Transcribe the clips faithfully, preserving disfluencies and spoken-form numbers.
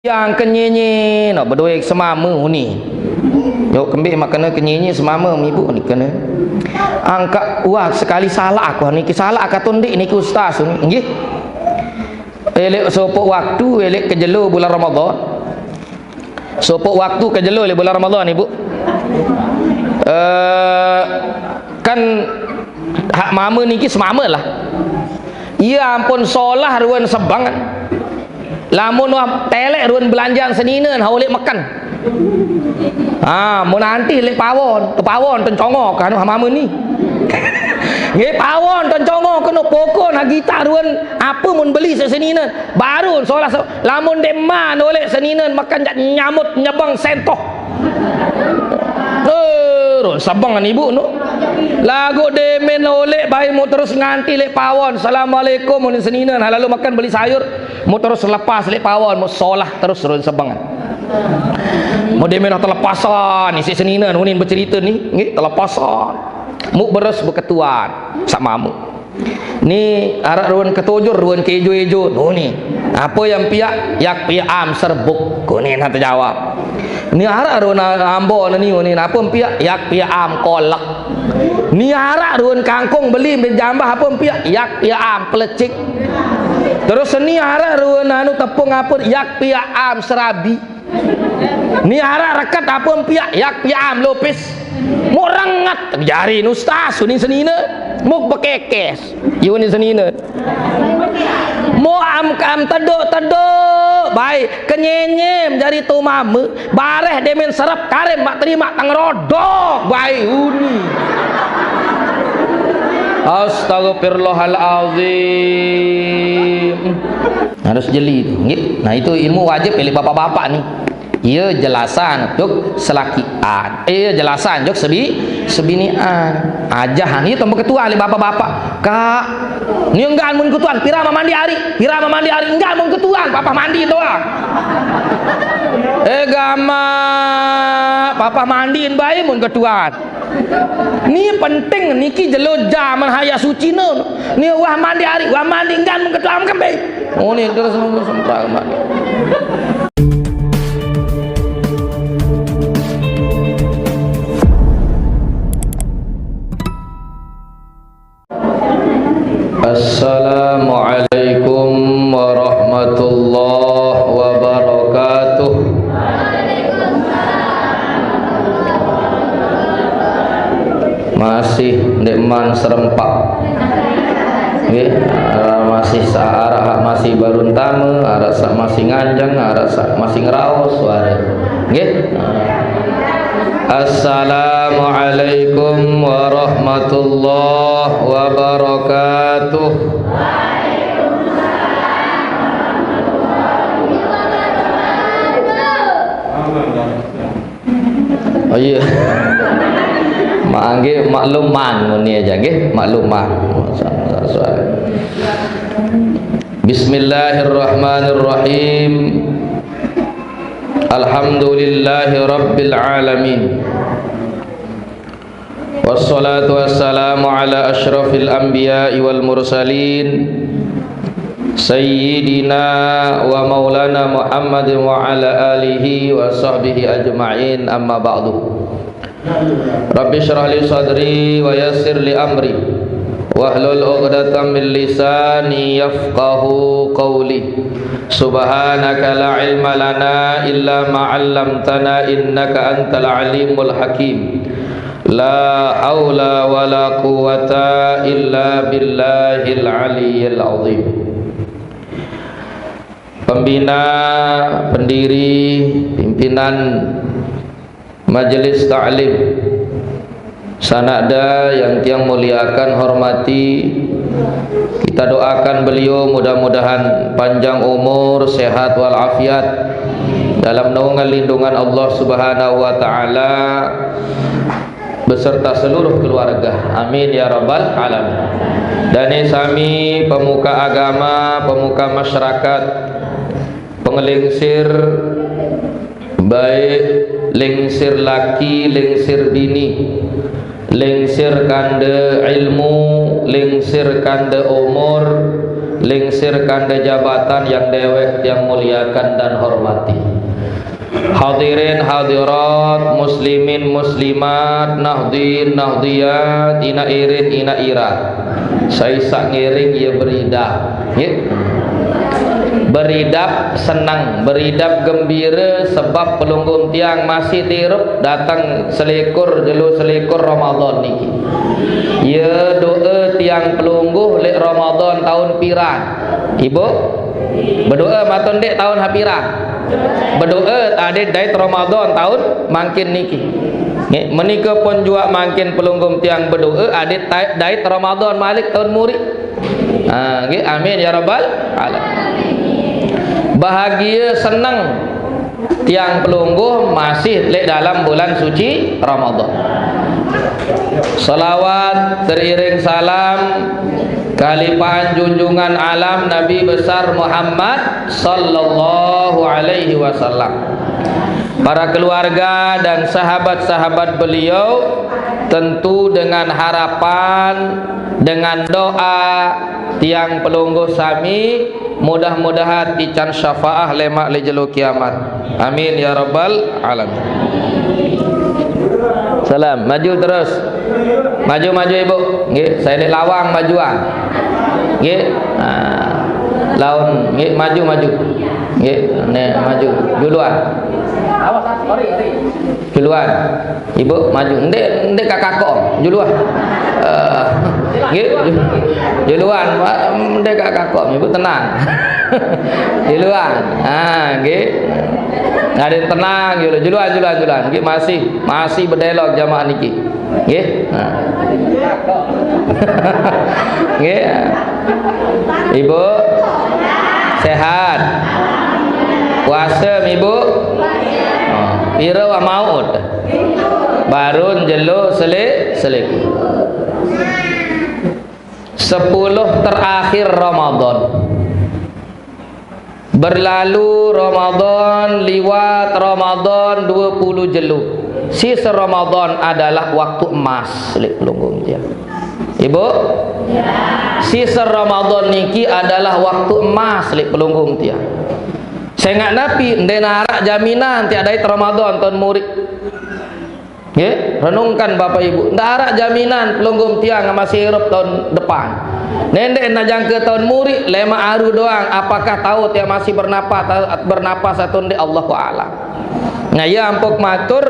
Yang kenyenye, no, bedoe semame uni. Yo kembe mak kena kenyenye semame ibu ni kena. Angkat wah sekali salah aku ni, salah kata ndik ni ustaz ni. Nggih. Elek sopok waktu, elek kejelo bulan Ramadan. Sopok waktu kejelo le bulan Ramadan, Ibu. Eh, kan hak mama niki semama lah. Iya ampun solah ruan sebang. Lamun wah telek ruan belanjaan seninen, ha olek makan. Ah, mun nanti lek pawon, ke pawon tencongok anu mama ni. Nggih pawon tencongok kena pokon hagita ruan apa mun beli seninen. Baru solah se-, lamun dek man oleh seninen makan jak nyamut nyebang sentoh. Terus sabang ibu nu. Lagu demen oleh bayi mu terus nganti lek pawon. Assalamualaikum mun seninen. Ha, lalu makan beli sayur. Mu terus lepas lek pawon, mu solah terus run sebengan. Mu demen dah telepasan isi seninen unin bercerita ni, nggih, telepasan. Mu beres beketuan sama mu. Ni arak ruan ketujuh, ruan kejo-ejo. Nu ni. Apa yang piak? Yak piak am serbuk. Kuning nak terjawab. Ni arak ruan ambo ni, ni apa piak? Yak piak am kolak. Ni arak ruan kangkung beli jambah apa piak? Yak piak am pelecik. Terus ni arak ruan anu tepung apa? Yak piak am serabi. Ni arak rekat apa piak? Yak piak am lopis. Mau rengat jari nustas, ni senina. Mau bekekes. Yun senina. Mo am kam teduk-teduk, baik kenyenyem jari tu mama, bareh demen serap karim mak terima tengrodok, baik uni. Astagfirullahalazim. Harus jeli tu, nggih. Nah, itu ilmu wajib milik bapak-bapak ni. Iya jelasan jok selakian. Iya jelasan jok sebi-, sebinian. Ajahan iya temu ketua ali bapak-bapak. Kak, ni enggak mun ketuan, pira mandi hari? Pira mandi hari? Enggak mun ketuan, papa mandi doang. Eh gama, papa mandiin bae mun ketuan. Ni penting niki jelo zaman haya suci no. Ni wah mandi hari, wah mandi enggak mun ketuan kembe. Oh ni terus semprak mandi. Assalamualaikum warahmatullahi wabarakatuh. Masih ndeqman serempak. Nggih, eh, masih sa-, araq saq masih barun tame, araq saq masih nganjeng, araq saq masih ngeraos, ware. Nggih. Assalamualaikum warahmatullahi wabarakatuh. Oh iya. Mak angge makluman muni aja nggih, makluman. Bismillahirrahmanirrahim. Alhamdulillahi rabbil alamin. Wassalatu wassalamu ala asyrafil anbiya'i wal mursalin, sayyidina wa maulana Muhammadin wa ala alihi wa sahbihi ajma'in, amma ba'du. Rabbi syrah li sadri wa yassir li amri, wahlul uqdatam min lisani yafqahu qawli. Subhanaka la ilma lana illa ma 'allamtana innaka antal alimul hakim. La haula wa la quwwata illa billahil aliyyil azim. Pembina, pendiri, pimpinan Majelis Taklim Sanakda yang tiang muliakan, hormati, kita doakan beliau mudah-mudahan panjang umur, sehat walafiat, dalam naungan lindungan Allah Subhanahu wa Ta'ala, beserta seluruh keluarga. Amin ya rabbal alamin. Dane sami pemuka agama, pemuka masyarakat, pengelingsir, baik lingsir laki, lingsir bini, lingsir kande ilmu, lingsir kande umur, Lingsir kanda jabatan yang dewek tiang muliakan dan hormati. Hadirin hadirat, muslimin muslimat, nahdin nahdiyat, ina irin ina ira. Saisak ngiring ya beridap. Nggih. Beridap senang, beridap gembira sebab pelungguh tiang masih tirup datang selikur jelo selikur Ramadan niki. Ya doa tiang pelungguh lek Ramadan tahun pirang. Ibu, berdoa matun dek tahun hapirang. Berdoa adik dait Ramadan tahun mangkin niki. Nggih, menika pun juga mangkin pelungguh tiang berdoa adik dait Ramadan malik tahun muri. Ha, nggih, amin ya rabbal alamin. Bahagia senang tiang pelungguh masih lek dalam bulan suci Ramadan. Salawat teriring salam kalipahan junjungan alam Nabi besar Muhammad sallallahu alaihi wasallam. Para keluarga dan sahabat-sahabat beliau tentu dengan harapan, dengan doa tiang pelungguh sami, mudah-mudahan tican syafaah lemak le jelo kiamat. Amin ya rabbal alamin. Salam, maju terus. Maju, maju ibu. Nggih, saya lek lawang majuan. Nggih. Nah, laun nggih maju, maju. Nggih, ne maju. Duluan. Duluan. Ibu maju. Ndek, ndek kakak kok. Duluan. Eh, nggih. Duluan, Pak. Ndek kakak kok. Ibu tenang. Duluan. Ah, nggih. Ada yang tenang, duluan, duluan, duluan. Nggih, masih, masih berdialog jamaah niki. Nggih. Nah. Nggih. Ibu sehat. Puasa, Ibu? Oh, pira wa maut? Barun jelo selik, selik. Sepuluh terakhir Ramadan. Berlalu Ramadan, liwat Ramadan dua puluh jelo. Sisa Ramadan adalah waktu emas, lek pelungguh tiang. Ibu? Sisa Ramadan niki adalah waktu emas, lek pelungguh tiang. Sengak napi, ndek narak jaminan tiak dait Ramadan tahun muri. Nggih, renungkan Bapak Ibu. Ndak arak jaminan pelungguh tiang masih hirup tahun depan. Nendek najang ke tahun muri, lemak aru doang. Apakah tahu tiang masih bernapas, bernapas atau ndak, Allahu a'lam. Nah, ya ampun matur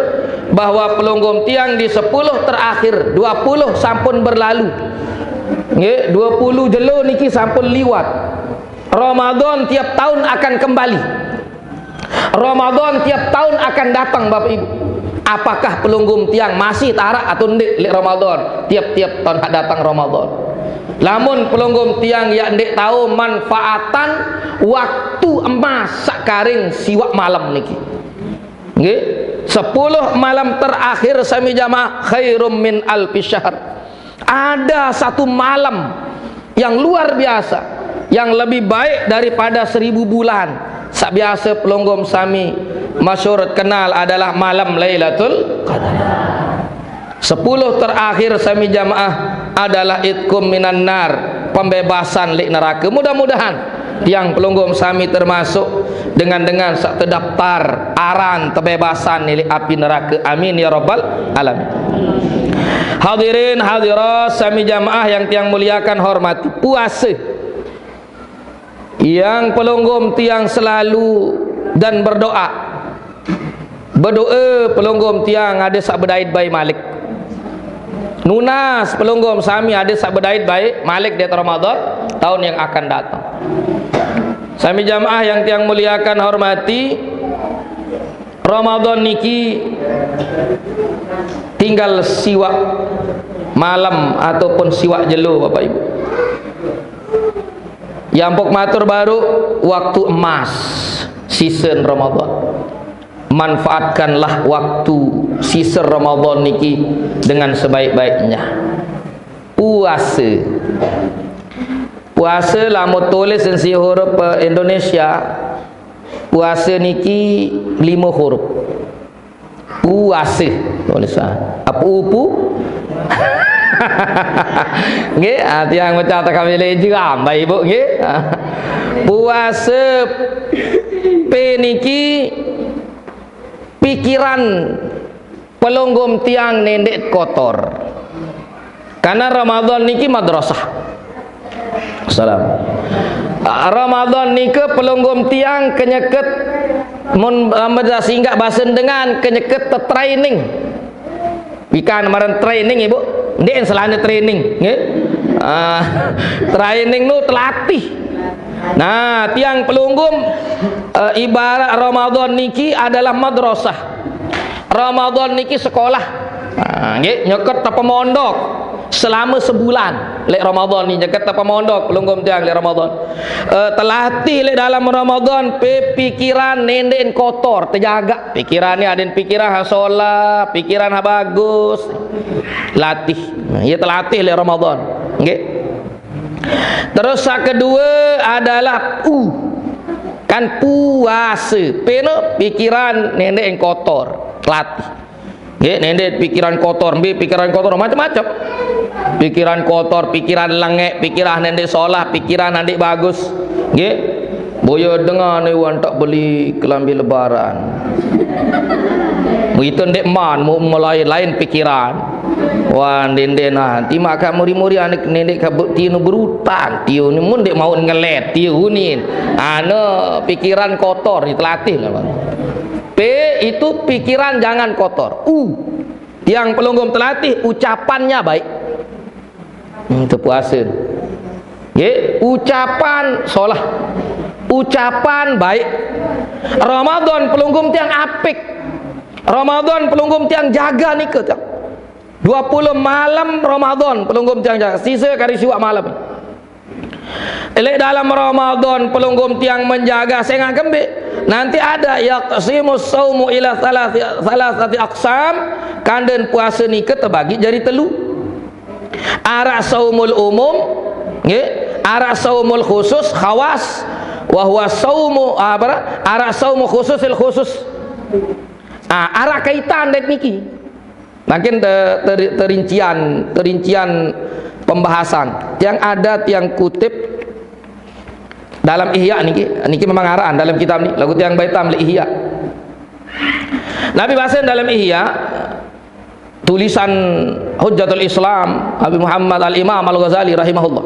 bahwa pelungguh tiang di sepuluh terakhir, dua puluh sampun berlalu. Nggih, dua puluh jelo niki sampun liwat. Ramadan tiap tahun akan kembali. Ramadan tiap tahun akan datang, Bapak Ibu. Apakah pelungguh tiang masih tarak atau ndik lek Ramadan? Tiap-tiap tahun hak datang Ramadan. Lamun pelungguh tiang yak ndik tahu manfaatan waktu emas sakaring siwak malam niki. Nggih, sepuluh malam terakhir sami jamaah khairum min alfi syahr. Ada satu malam yang luar biasa, yang lebih baik daripada seribu bulan. Sak biasa pelunggum sami masyhur kenal adalah malam Lailatul Qadar. Sepuluh terakhir sami jamaah adalah itkum minan nar, pembebasan lik neraka. Mudah-mudahan tiang pelunggum sami termasuk dengan-dengan sak terdaftar aran tebebasan nilik api neraka. Amin ya rabbal alamin. Hadirin hadirat sami jamaah yang tiang muliakan hormati, puasa yang pelunggum tiang selalu dan berdoa. Berdoa pelunggum tiang ada sak bedait bai malik. Nunas pelunggum sami ada sak bedait bai malik di Ramadan tahun yang akan datang. Sami jamaah yang tiang muliakan hormati, Ramadan niki tinggal siwak malam ataupun siwak jelo, Bapak Ibu. Yampuk matur baru waktu emas season Ramadan. Manfaatkanlah waktu sisa Ramadan niki dengan sebaik-baiknya. Puasa. Puasa lamun tulis si huruf, eh, Indonesia, puasa niki lima huruf. Puasa. Tulis, ah. Apa upu? Nggih, ah, tiang maca tak kami leju ambai ibu nggih. Ah. Puasa pe niki pikiran pelunggum tiang nendek kotor. Karena Ramadan niki madrasah. Salam. Ah, Ramadan nika pelunggum tiang kenyeket mun, ah, singgah basen dengan kenyeket training. Ikan maran training, Ibu. Ndeq selane training, nggih. Ah, training nu telatih. Nah, tiang pelunggum, eh, ibarat Ramadan niki adalah madrasah. Ramadan niki sekolah. Nah, nggih, nyeket tepemondok selama sebulan. Lek Ramadan ni nyeket tepemondok pelunggum tiang lek Ramadan. Eh, telatih lek dalam Ramadan, pe pikiran nenden kotor, tejaga. Pikiran ni aden pikiran ha solah, pikiran ha bagus. Latih. Nah, ia telatih lek Ramadan. Nggih. Terus yang kedua adalah u. Kan puasa. Pe no pikiran nenden kotor. Telatih. Nggih, nende pikiran kotor, mbe pikiran kotor macam-macam. Pikiran kotor, pikiran lengek, pikiran nende solah, pikiran nende bagus. Nggih. Boya dengar ni wan tak beli kelambi lebaran. Begitu ndeq man, mu-, mulai lain pikiran. Wah, nende nanti maka muri-muri anak nende ka be-, tiu nu berutang, tiu ni mun ndeq mau ngelet, tiu ni. Anu pikiran kotor ni telatih lah, Bang. P itu pikiran jangan kotor. U, tiang pelunggum telatih ucapannya baik. Hmm, itu puasa. Nggih, ucapan solah. Ucapan baik. Ramadan pelunggum tiang apik. Ramadan pelunggum tiang jaga nika tiang. Dua puluh malam Ramadan pelunggum tiang jaga. Sisa kari siwak malam. Elek dalam Ramadan pelunggum tiang menjaga sengah kembe. Nanti ada yaqsimus saumu ila thalathi, thalathati aqsam, kanden puasa nika tebagi jadi telu. Arak saumul umum, nggih, arak saumul khusus, khawas, wa huwa saumu, apa, arak saumu khususil khusus. Ah, arak kaitan dek niki. Mungkin te-, ter-, terincian, terincian pembahasan. Tiang ada tiang kutip dalam Ihya niki, niki memang araan dalam kitab ni, lagu tiang baitam li Ihya. Nabi basen dalam Ihya, tulisan Hujjatul Islam Abi Muhammad Al-Imam Al-Ghazali rahimahullah.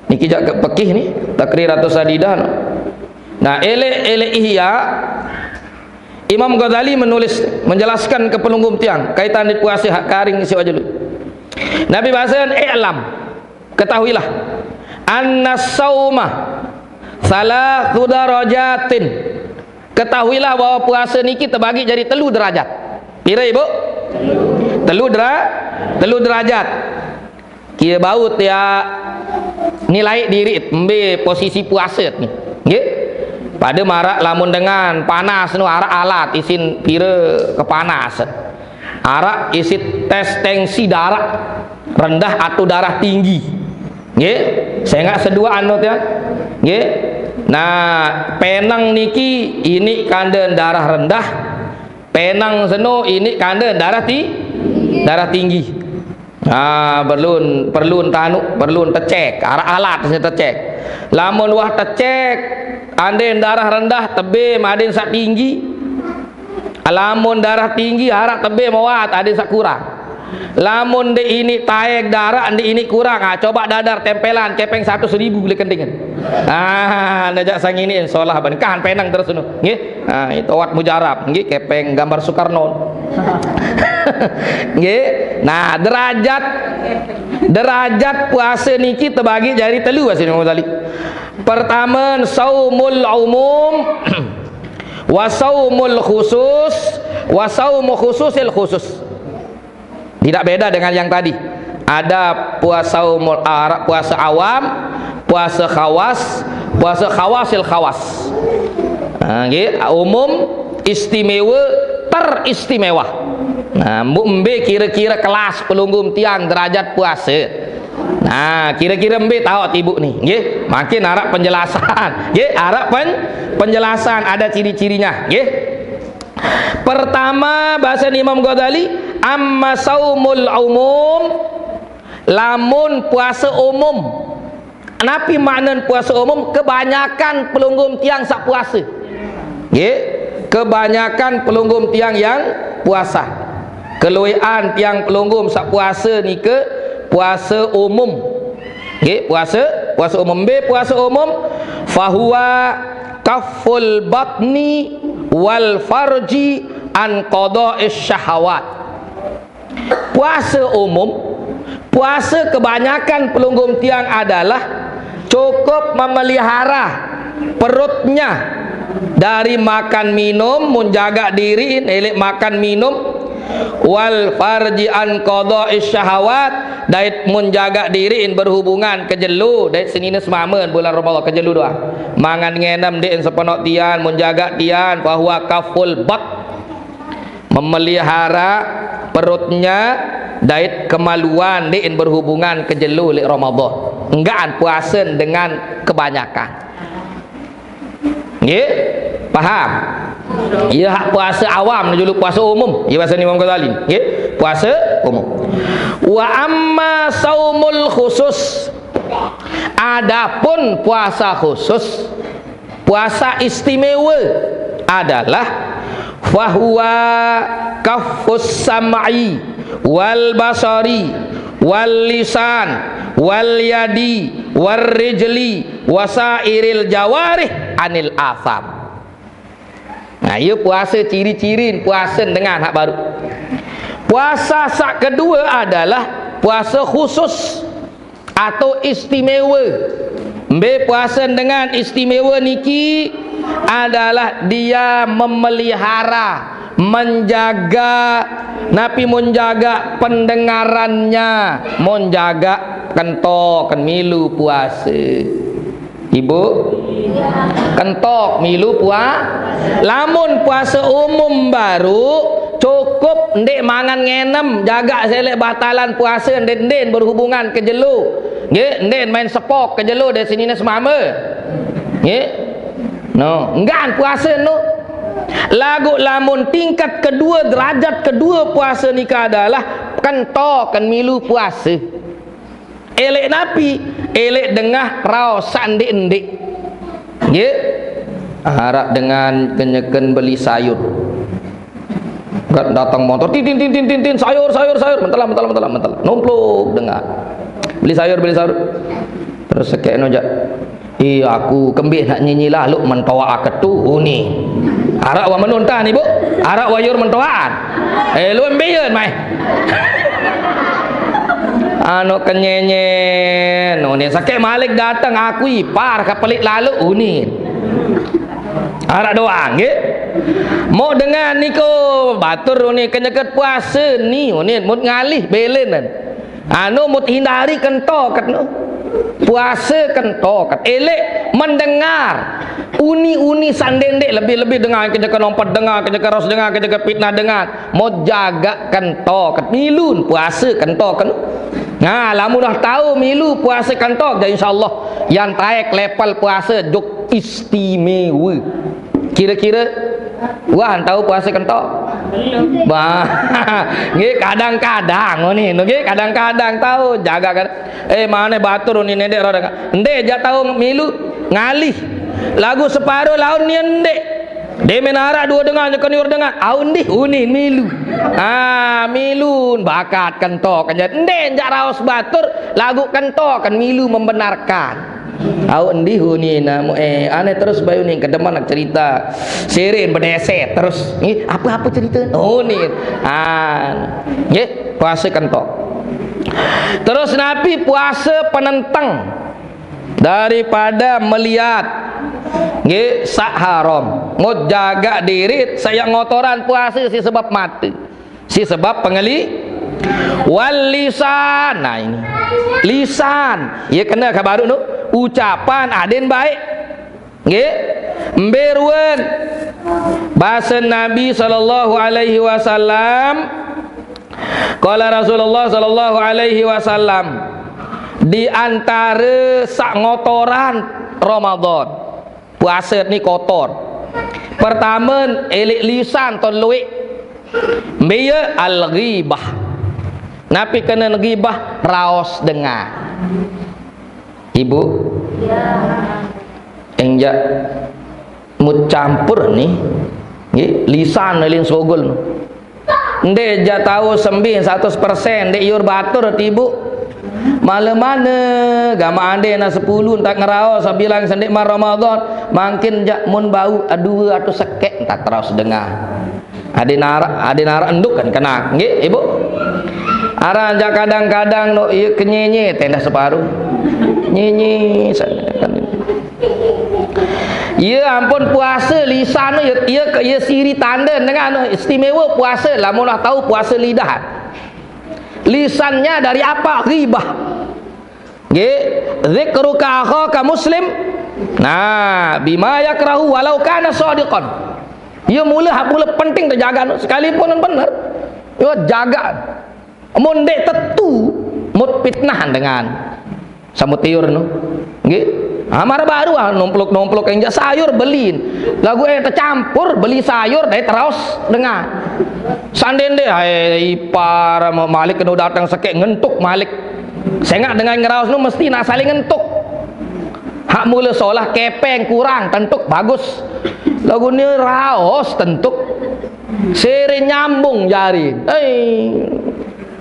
Niki jak ke pekih ni, Taqriratus Sadidah. Nah, elek-elek Ihya, Imam Ghazali menulis, menjelaskan ke pelunggum tiang, kaitan di puasa hak karing isi wajulu. Nabi basen, "I'lam," ketahuilah, "anna sauma thalathu darajatin." Ketahuilah bahwa puasa niki tebagi jadi telu derajat. Pira, Ibu? Telu dera-, telu derajat. Kia bau tia nilai diri, mbe posisi puasa ni. Nggih? Pada marak lamun dengan panas nu arak alat isin pira kepanas. Arak isi tes tensi darah rendah atau darah tinggi. Nggih? Sengak sedua anu tia. Nggih? Nah, peneng niki ini kanden darah rendah, peneng seno ini kanden darah ti-, darah tinggi. Ah, perlu, perlu tanu, perlu tecek, arak alat sing tecek. Lamun wah tecek, anden darah rendah tebe madin sak tinggi. Lamun darah tinggi arak tebe mawat, ada sak kurang. Lamun de ini taek darah, de ini kurang. Ah, coba dadar tempelan kepeng seratus ribu le kendingan. Ah, najak sang ini insyaallah ban kan penang terus nu. Nggih. Ah, itu wat mujarab. Nggih, kepeng gambar Soekarno. Nggih. Nah, derajat, derajat puasa niki tebagi jadi telu, Imam Ghazali. Pertama, saumul umum, wa saumul khusus, wa saumu khususil khusus. Tidak beda dengan yang tadi. Ada puasa umul, ah, puasa awam, puasa khawas, puasa khawasil khawas. Nah, nggih, umum, istimewa, teristimewa. Nah, mbe kira-kira kelas pelunggum tiang derajat puasa. Nah, kira-kira mbe tahu ibu ni, nggih? Makin arak penjelasan, nggih, arak pen-, penjelasan ada ciri-cirinya, nggih. Pertama, bahasa Imam Ghazali, amma saumul umum, Lamun puasa umum. Napi makna puasa umum? Kebanyakan pelungguh tiang saq puasa. Nggih, kebanyakan pelungguh tiang yang puasa. Keluean tiang pelungguh saq puasa nika puasa umum. Nggih, puasa, puasa umum. Mbe puasa umum? Fahuwa kafful batni wal farji an qada'is syahawat. Puasa umum, puasa kebanyakan pelungguh tiang adalah cukup memelihara perutnya dari makan minum, mun jaga diriin, elek makan minum, wal farji an qada'is syahawat, dait mun jaga diriin berhubungan ke jelo, dait senine semamen bulan Ramadan ke jelo doang. Mangan ngenem ndeqin sepenoq tian, mun jaga tian, fahuwa kafful bat, memelihara perutnya dait kemaluan ndeqin berhubungan ke jelo leq Ramadan. Enggaqan puasen dengan kebanyakan. Nggih? Paham? Iya, hak puasa awam, julu puasa umum. Iya, bahasa Imam Ghazali. Nggih? Puasa umum. Wa amma saumul khusus. Adapun puasa khusus, puasa istimewa adalah fahuwa kaffus sam'i wal basari wal lisan wal yadi war rijli wasairil jawarih anil asam. Nah, iya puasa ciri-cirin puasa dengan hak baru. Puasa saq kedue adalah puasa khusus atau istimewa. Mbe puasa dengan istimewa niki adalah dia memelihara, menjaga, napi menjaga pendengarannya, menjaga kentok, ken milu puasa. Ibu? Kentok, milu pua-, lamun puasa umum baru, cukup ndeq mangan ngenem, jaga selek batalan puasa, ndeq-ndeq berhubungan ke jelo. Nggih, ndeq main sepok ke jelo deh senine semame. Nggih. No, enggan puasa no. Laguq lamun tingkat kedue, derajat kedue puasa nika adalah kentok, ken milu puasa. Elek napi? Elek dengah raos saq ndeq-ndeq. Nggih. Araq dengan kenyeken beli sayur. Gat dateng motor, tin, tin, tin, tin, tin, tin, sayur, sayur, sayur, mentelah, mentelah, mentelah, mentelah. Nompluk dengan. Beli sayur, beli sayur. Terus sekekno jaq. Iya, aku kembe nak nyenyi laluq mentoaq aketu, uni. Araq wah menuntan, Ibu. Araq wah yur mentoaqan. Eh, lu embeyen, mai. Anu kenyenyen, uni. Sakek malik dateng, aku ipar kepelit laluq, uni. Araq doang, nggih. Mok dengan niko, batur, uni, kenyeket puase, ni, uni, mut ngalih, belen. Anu mut hindari kentoket no. Puase kentoket. Elek mendengar uni-uni saq ndeq-ndeq, lebih-lebih dengan kenyeke nompet, dengan kenyeke ros, dengan kenyeke fitnah, dengan mut jaga kentoket. Milun puase kentoket. Nah, lamun udah tao milu puase kentok, jaq insyaallah yan taek level puase jok istimewa. Kire-kire, wah, tao puase kentok? Bah, nggih, kadang-kadang, ngene, nggih, kadang-kadang tao, jaga kan. Eh, mane batur ni ndeq rada. Ndeq, jaq tao milu, ngalih. Laguq separo laun ni ndeq. Demen araq due dengan, nyeken yur dengan. Au ndih, uni milu. Ah, milun, bakat kentok. Ndeq, jaq raos batur, laguq kentok, kan milu membenarkan. Au ndih uni namu, eh, aneh terus bayu ni, kedemen cerita. Sering bedeset terus. Nggih, apa-apa cerita? Oh, ni. Ah, nggih, puasa kentok. Terus napi puasa penenteng daripada melihat, nggih, saq haram. Mut jaga diri, saq ngotoran puasa siq sebab mate. Siq sebab pengeli-, wal lisan. Nah, ini. Lisan. Ye kena kabaru nu. Ucapan aden baik. Nggih. Mbe ruen. Bahasa Nabi sallallahu alaihi wasallam. Qala Rasulullah sallallahu alaihi wasallam. Di antare saq ngotoran Ramadan. Puase ni kotor. Pertame, elek lisan to lueq. Mbe ye? Al-ghibah. Napi kenen ghibah? Raos dengan. Ibu? Enjak mut campur ni. Nggih, lisan lin sogol. Ndek jak tau sembi satus persen, ndek iur batur ti ibu. Male mane, gamaq ande na sepulu entak ngeraos, sabilang sendik mar Ramadan, mangkin jak mun bau due atus sekek entak teraos dengan. Ade narak, ade narak enduk kan kena, nggih, ibu? Aran jak kadang-kadang no, iya kenyenye, tendah separuh. Nyenye, sana kan. Iya ampun puasa lisan no, iya, iya, iya siri tanda dengan no, istimewa puasa, lamun lah tahu puasa lidah. Lisannya dari apa? Ghibah. Nggih, dzikruka akhaka muslim. Nah, bima yakrahu walau kana shadiqan. Iya mula hak mula penting terjaga no, sekalipun bener. Yo jaga. Mun ndek tetu, mut fitnah dengan. Samut tiur no. Nggih. Ah, mara baru ah nomplok-nomplok enjak sayur beliin. Lagu eh tercampur beli sayur dai teraos dengan. Sandende ai ipar mau malik kena datang sekek ngentuk malik. Sengak dengan ngeraos no mesti nak saling ngentuk. Hak mula solah kepeng kurang tentuk bagus. Lagu ni raos tentuk. Sere nyambung jari. Hei.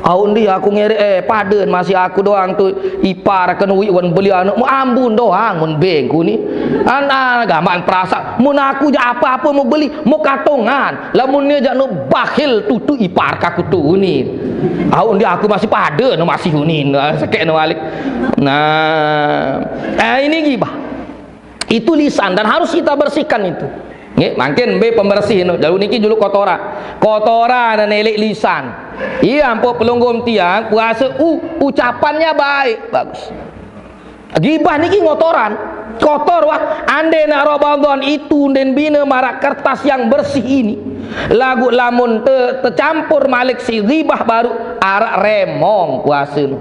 Au ndi aku ngerek, eh, paden masih aku doang tu ipar kena uik wan beli anak mu ambun doang mun bengku ni. Ana gaman perasa mun aku jak apa-apa mau beli, mau katongan. Lamun ni jak nu bakhil tutu ipar kaku tu ni. Au ndi aku masih paden masih unin. Sekek nu balik. Nah, eh, ini gibah. Itu lisan dan harus kita bersihkan itu. Nggih, mangkin mbe pembersih no. Jauh niki julu kotoran. Kotoran nelek lisan. Iya, ampun pelungguh tiang, puasa u, ucapannya baik, bagus. Gibah niki ngotoran. Kotor wah, ande nak Ramadan itu den bina marak kertas yang bersih ini. Lagu lamun te, tercampur malik si gibah baru arak remong puasa no.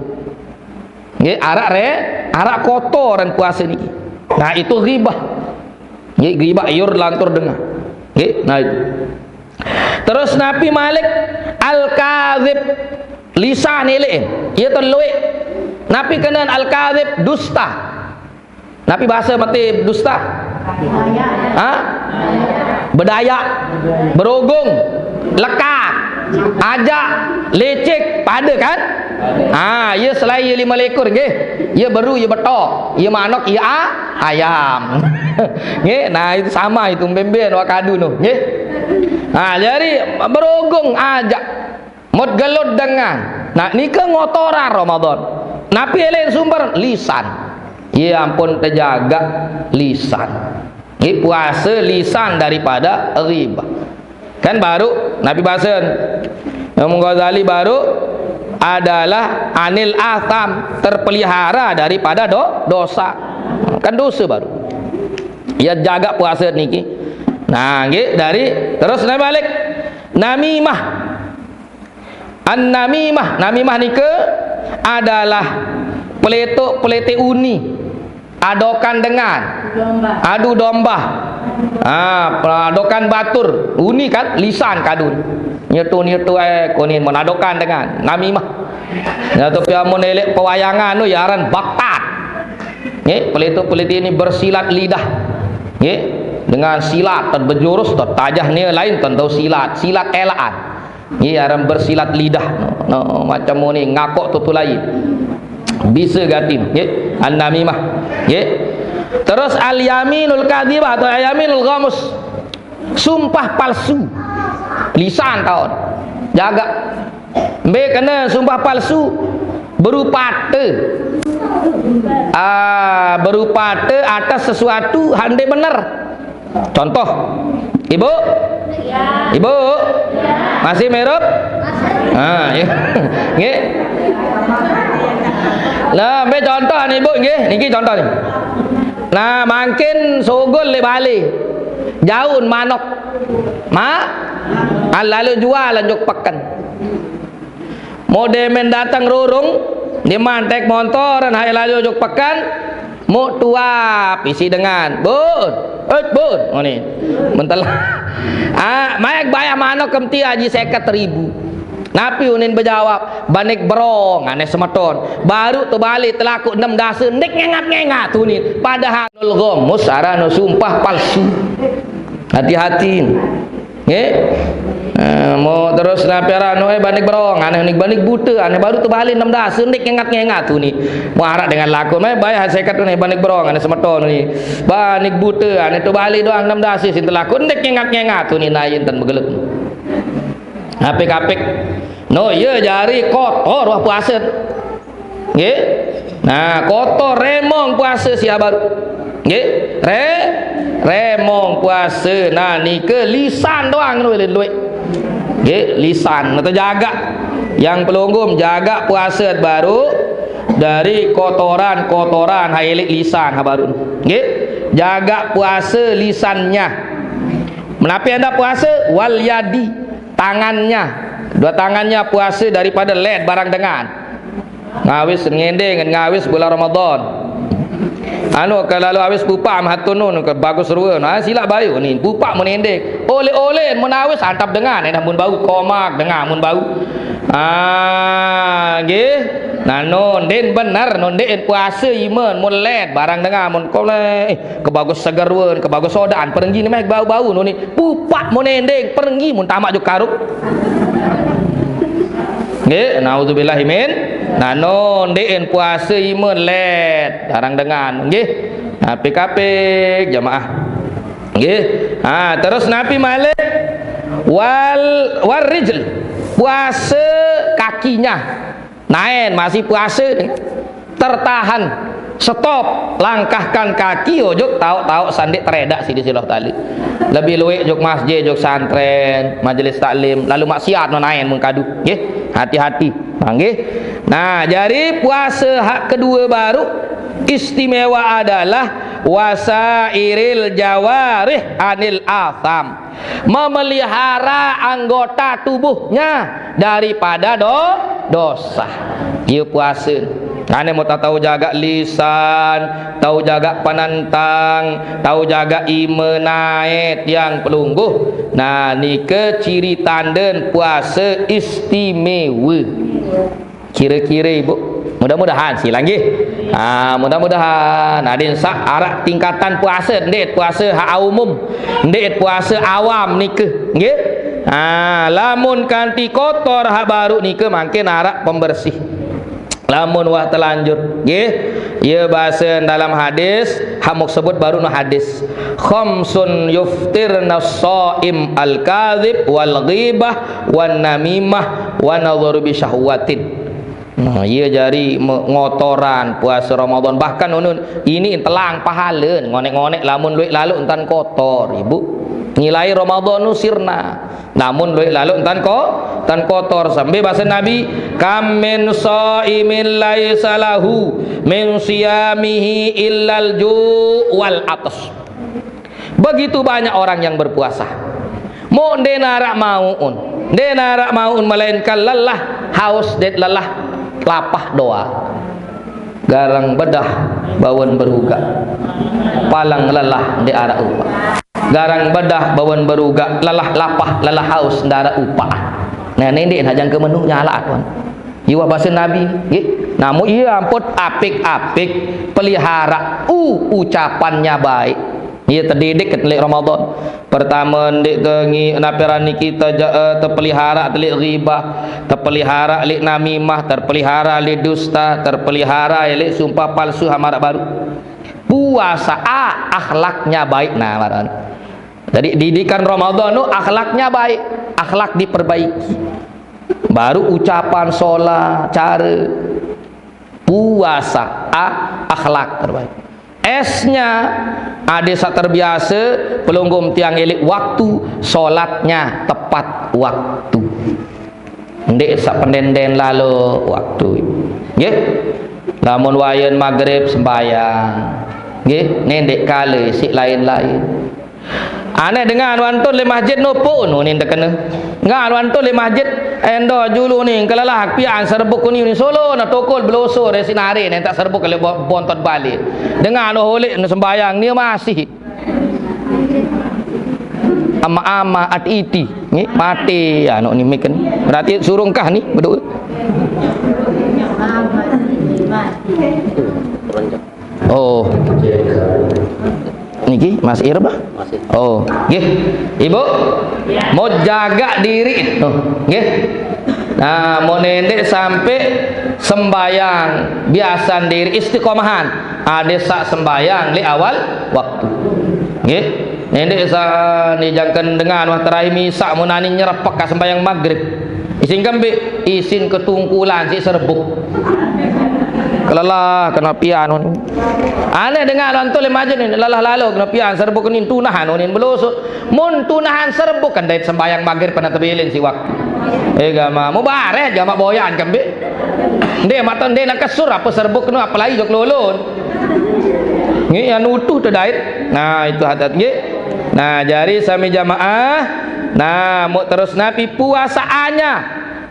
Nggih, arak re, arak kotoran puasa niki. Nah, itu ghibah. Nggih, ghibah iur lantur dengah. Nggih, nah itu. Terus napi malik al-kadzib, lisan elek. Iya teluik. Napi kenen al-kadzib? Dusta. Napi bahasa mati dusta? Ha? Bedaya, berogung, leka, ajak, lecek, pada kan? Ha, iya selain iya lima likur nggih. Iya beru, iya betok, iya manok, iya a-, ayam. Nggih, nah itu sama itu mbe-mbe wak kadu no, nggih. Ha, jadi berogung ajak. Mut gelut dengan. Nah, nike ngotoran Ramadan. Napi elek sumber? Lisan. Ya ampun, terjaga lisan. Nggih, puasa lisan daripada ghibah. Kan baru Nabi bahasan. Imam Ghazali baru adalah anil atham, terpelihara daripada do, dosa. Kan dosa baru. Ya jaga puasa niki. Nah, nggih, dari terus naik balik. Namimah. An-namimah, namimah nika adalah peletuk-peletik uni, adokan dengan, adu domba. Ah, adokan batur, uni kan lisan kadun. Nyetu-nyetu eh kuning menadokan dengan namimah. Ya tu pia mun elek pewayangan tu ya aran baktat. Nggih, peletuk-peletik ini bersilat lidah. Nggih, dengan silat tad berjurus tad tajah ni lain tentu silat, silat elaan. Nggih, aran bersilat lidah. No, no, macam ni ngakok tu tu lain. Bisa gatin, nggih. An-namimah. Nggih. Terus al-yaminul kadzibah atau al-yaminul ghamus. Sumpah palsu. Lisan taun. Jaga. Mbe kena sumpah palsu berupa te. Ah, berupa te atas sesuatu hak ndeq bener. Contoh, Ibu? Ibu? Masih mirup? Ah, ya. Nggih. Lah, ambil contoh ni, Ibu, nggih. Niki contoh ni. Nah, mangkin sugul leq bale. Jaun manok. Mak? Ah, lalu jual lanjuk peken. Mode men dateng rurung, ndeqman taek montor, hai laju juk peken, muq tuap isiq dengan. Bun, et, bun, ngene. Mentelah. Ah, maek bayah manok kemti aji seket ribu. Napi unin bejawab, "Banik berong ane semeton. Baru tebalik telaku enam dasa, ndik ngengat-ngengat unin." Padahal nul ghamus arano sumpah palsu. Hati-hati. Nggih. Eh, mau terus napi arano, eh, banik berong ane, nik banik buta ane, baru tebalik enam dasa, ndik ngengat-ngengat unin. Mau arak dengan lakon, eh, bayar hasekat unin, banik berong ane semeton unin. Banik buta ane tebalik doang enam dasa, sin telaku, ndik ngengat-ngengat unin, nayen ten begelek. Apik-apik. No, iya jari kotor wah puasa. Nggih. Nah, kotor remong puasa sia baru. Nggih. Re remong puasa. Nah, nike lisan doang no luwih. Nggih, lisan atau jaga. Yang pelunggum jaga puasa baru dari kotoran-kotoran ha elik lisan ha baru. Nggih. Jaga puasa lisannya. Menapi anda puasa? Wal yadi, tangannya. Dua tangannya puasa daripada led barang dengan. Ngawis ngendeng, ngawis bulan Ramadan. Anu, kalau lalu awis pupak mahatunun ke bagus rua. Nah, silap bayu ni. Pupak menendeng. Oleh-oleh menawis antap dengan, eh, dah mun bau komak dengan mun bau. Ah, nggih. Nah, non den bener, non den puasa iman mun led barang dengan mun koleh. Eh, kebagus segeruan, kebagus sodaan, perenggi ni meh bau-bau nuni. Pupak mun endeng, perenggi mun tamak juk karuk. Nggih, naudzubillahi min. Nah, non deen puasa iman led, darang dengan. Nggih. Apik-apik jamaah. Nggih. Ha, terus napi malih? Wal, wal rijl. Puasa kakinya. Naen masih puasa ni. Tertahan. Stop. Langkahkan kaki, ojuk tauk-tauk sandik teredak sidi siloh tali. Lebih luwek juk masjid, juk santren, majelis taklim, lalu maksiat no naen mengkadu. Nggih, hati-hati. Nah, nggih. Nah, jari puasa hak kedua baru istimewa adalah wasairil jawarih anil asam. Memelihara anggota tubuhnya daripada do-, dosa. Iya puasa. Ane mau tau jaga lisan, tau jaga penentang, tau jaga ime nae tiang pelungguh. Nah, nike ciri tanden puasa istimewa. Kira-kira ibu, mudah-mudahan sih lagi. Ah, mudah-mudahan. Adin sak arak tingkatan puasa, ndik puasa hak umum, ndik puasa awam nike, nggih. Ah, lamun kanti kotor hak baru nike mangkin arak pembersih. Lamun wah telanjur, nggih. Iya bahasa dalam hadis, hamuk sebut baru no hadis. Khamsun yuftirna shaim al-kadzib wal ghibah wan namimah wa nadharu bi syahwatin. Nah, iya jari me-, ngotoran puasa Ramadan. Bahkan unun ini telang pahalen, ngonek-ngonek lamun luwek lalu entan kotor, Ibu. Nilai Ramadan nu sirna. Lamun luwek lalu entan ko-, entan kotor. Sampai bahasa Nabi, "Kam min shaimin laisa lahu min siyamihi illal ju' wal atas." Begitu banyak orang yang berpuasa. Mo nde narak maun, nde narak maun melainkan lelah, haus, det lelah, lapah doa. Garang bedah bawan berugak. Palang lelah nde arak upah. Garang bedah bawan berugak, lelah lapah, lelah haus, nde arak upah. Nah, nende hajang ke menu nyala tuan. Iwah bahasa Nabi, nggih. Namun iya ampun apik-apik pelihara u ucapannya baik. Iya terdidik ke telik Ramadan. Pertama, ndik ke ngi-, napi rani kita ja-, eh, terpelihara telik ghibah, terpelihara lik namimah, terpelihara lik dusta, terpelihara lik sumpah palsu hamarak baru. Puasa a, akhlaknya baik nah, maran. Jadi didikan Ramadan tu akhlaknya baik, akhlak diperbaiki. Baru ucapan, solat, cara. Puasa a, akhlak terbaik. Esnya, ade sak terbiasa, pelunggum tiang elik waktu, solatnya tepat waktu. Ndik sak pendenden lalu waktu. Nggih? Lamun wayan maghrib sembahyang. Nggih, nendek kala isik lain-lain. Aneh dengan wantun le masjid nopok nu ni tekena. Ngan wantun le masjid endo julu ni kelelah pian serbuk ni ni solo na tokol beloso re sinare ni tak serbuk le bo-, bontot balik. Dengan oh holik nu sembahyang ni masih. Ama-ama, ati-iti. Ni mati anu ni mik ni. Berarti suruh engkah ni berdoa. Oh. Niki Mas Ir bah? Oh, nggih. Ibu, mau jaga diri. Oh, nggih. Nah, mau nendek sampai sembayang biasan diri istiqomahan. Ada sak sembayang li awal waktu. Nggih. Nendek sa ni jangken dengan wah terakhir misak munani nyerepek ka sembayang maghrib. Isin kembik, isin ketungkulan si serbuk. Kelelah kena pian. Aneh dengar orang tu lima aja ni, lelah lalu kena pian serbuk ni tunahan unin belusuk. Mun tunahan serbuk kan dait sembayang maghrib pernah tebilin si waktu. Eh gama, mau baret gama boyan kembik. Ndek mata ndek nak kesur apa serbuk nu apalagi jok lolon. Ngi yang utuh tu dait. Nah, itu hadat ngi. Nah, jari sami jamaah. Nah, mau terus nabi puasaannya